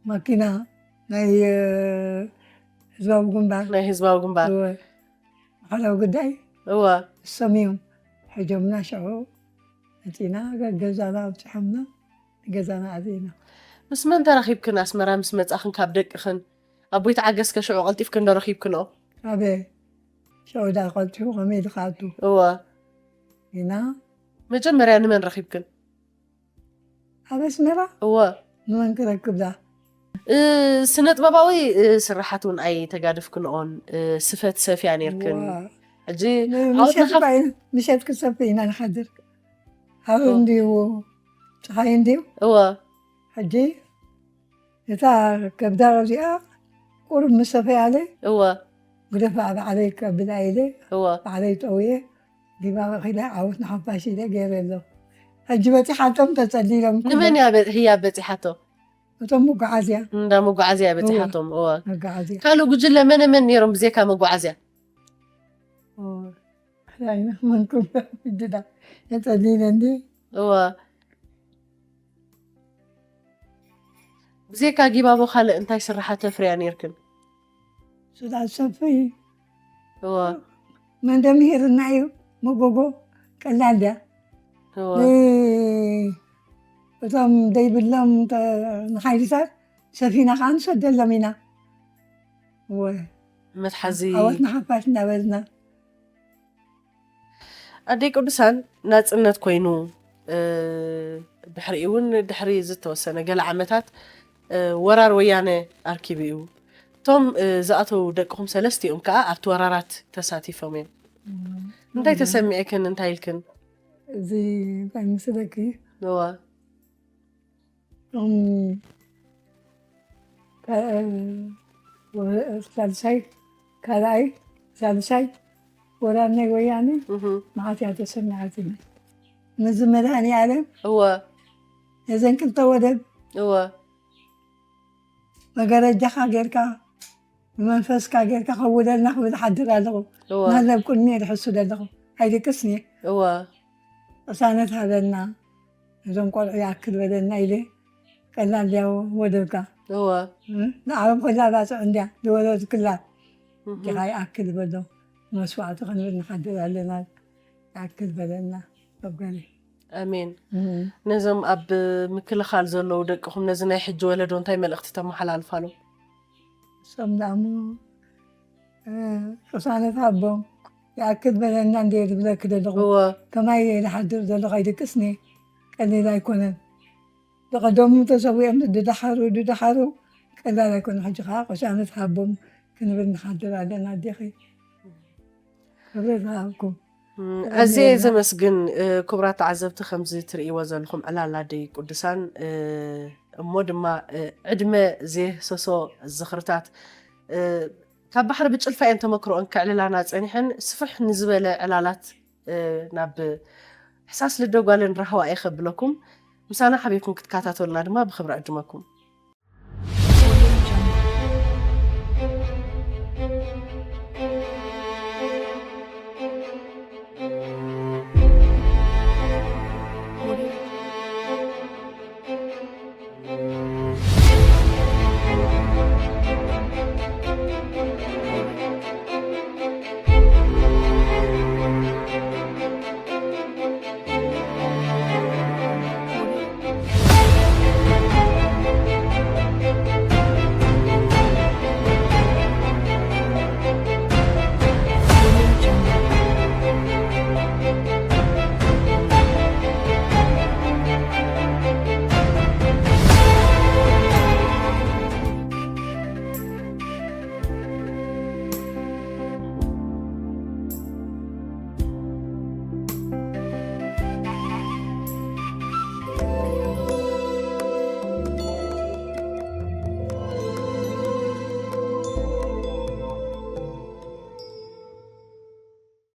ማኪና ናይ፣ እ፣ ህዝባዊ ግንባር። ናይ ህዝባዊ ግንባር። እወ። ማሕበራዊ ጉዳይ እወ። እሶም እዮም ሒዞምና ሽዑ መጺእና ገ-፣ ገዛና ኣብጺሖምና። ገዛና ኣዚና። ምስ መን ተራኺብክን ኣስመራ ምስ መጻኽን ካብ ደቅኽን? ኣቦይ ተዓገስ ከ ሽዑ ቀልጢፍክን ዶ ረኺብክንኦ? ኣበ ሽዑ ዳ ቀልጢፉ ከመይ ኢሉ ክኣቱ? እወ። ኢና። መጀመርያ ንመን ረኺብክን? ኣብ ኣስመራ? እወ። ንመን ክረክብ ዳ? እ፣ ስነ ጥበባዊ፣ እ፣ ስራሓት እውን ኣይተጋደፍክንኦን፣ እ፣ ስፈ ትሰፍያ ኔርክን። እወ። ሕጂ ን-፣ ዓወት ምሸት ንኻፍ- እኳ ኢና፣ ምሸት ክሰፍ ኢና ንሓድር። ኣብ እወ። እንድዩ ጸሓይ እንድዩ። እወ። ሕጂ እታ ከብዳ እዚኣ ቁሩብ ምስ ሰፈያለ እወ። ግደፋ ባዕለይ ከብላ ኢለ እወ። ባዕለይ ጠውየ ዲባ ኺደ ዓወት ንሓፋሽ ኢለ ገይረ ኣሎ። ሕጂ በጺሓቶም ተጸሊሎም ኩሎም። ንመን እያ በ-፣ ህያብ በጺሓቶ? እቶም መጓዓዝያ። እንዳ መጓዓዝያ እወ። በጺሓቶም፣ እወ። መጓዓዝያ። ካልእ ጉጅለ መነ መን ነይሮም ብዘይካ መጓዓዝያ? እወ። ኣይነመንኩም። ግድዳ። የጸሊለ እንዲ። እወ። ብዘይካ ጊባቦ ካልእ እንታይ ስራሓት ተፍርያ ኔርክን? ስራሕ ሰፊ። እወ። መን ደምሂርና እዩ። መጎጎ ቀላል ድያ? እወ። ን-፣ እቶም ደይብሎም ተ-፣ ንሓይልታት ሰፊና ከኣ ንሰደሎም ኢና። እወ። መትሓዚ ዓወት ንሓፋሽ እንዳበልና። ኣደይ ቅዱሳን ናጽነት ኮይኑ፣ እ፣ ድሕሪኡ እውን ድሕሪ ዝተወሰነ ገለ ዓመታት፣ እ፣ ወራር ወያነ ኣርኪቡ እዩ። እቶም፣ እ፣ ዝኣተዉ ደቅኹም ሰለስቲኦም ከኣ ኣብቲ ወራራት ተሳቲፎም እዮም። እም። እንታይ እም። ተሰሚዕክን? እንታይ ኢልክን? እዚ እንታይ ምስለኪ? እዋ። እም፣ ከ-፣ ወ-፣ ሳልሳይ፣ ካልኣይ፣ ሳልሳይ ወራር ናይ ወያነ እህ። መዓት እያ ተሰሚዓትኒ። ነዚ መድሃኒኣለም እወ። ነዘን ክልተ ወደብ እወ። መጋረጃኻ ጌርካ፣ ብመንፈስካ ጌርካ ከውደልና ክብል እሓድር ኣለኹ። እወ። ናዘብ ቅድሚ ድሕሱ ዘለኹ። ኣይድቅስኒ። እወ። ቅሳነት ሃበና። እዞም ቆልዑ ይኣክል በለና ኢለ። ቀላል ድያ ወደብካ? እወ። እ? ንዓለም ኮላ ባጽዕ እንድያ ዝወለድክላ። እህ። ዲኻ ይኣክል በሎ። መስዋዕቲ ክንብል ንሓድር ኣለና። ይኣክል በለና። ወገነይ። ኣሜን። እም። ነዞም ኣብ ምክልኻል ዘለዉ ደቅኹም፣ ነዚ ናይ ሕጂ ወለዶ እንታይ መልእኽቲ ተመሓላልፋሎም? እሶም ደኣ እሞ፣ እ፣ ቅሳነት ሃቦም፣ ይኣክል በለና እንድየ ዝብለኪ ዘለኹ። እወ። ከማይ እየ ዝሓድር ዘለኹ፣ ኣይድቅስኒ። ቀሊል ኣይኮነን። ዝቐደሙ ተሰዊኦም፣ ዝደሓሩ፣ ዝደሓሩ፣ ቀላል ኣይኮነን። ሕጂ ኸዓ ቅሳነት ሃቦም ክንብል ንሓድር ኣለና፣ ኣዴኺ። ክብረት ይሃብኩም። እም፣ ኣዝየ ኣዝየ ዘመስግን፣ እ፣ ክቡራት ተዓዘብቲ፣ ከምዚ ትርእይዎ ዘለኹም ዕላል ኣደይ ቅዱሳን፣ እ፣ እሞ ድማ፣ እ፣ ዕድመ ዘየህሰሶ ዝኽርታት፣ እ፣ ካብ ባሕሪ ብጭልፋ እየን ተመክሮአን ከዕልላና ጸኒሐን፣ ስፍሕ ንዝበለ ዕላላት፣ እ፣ ናብ ሕሳስ ልደ ጓለን ራህዋ እየ ከብለኩም። ምሳና ሓቢርኩም ክትከታተሉና ድማ ብኽብሪ ዕድመኩም።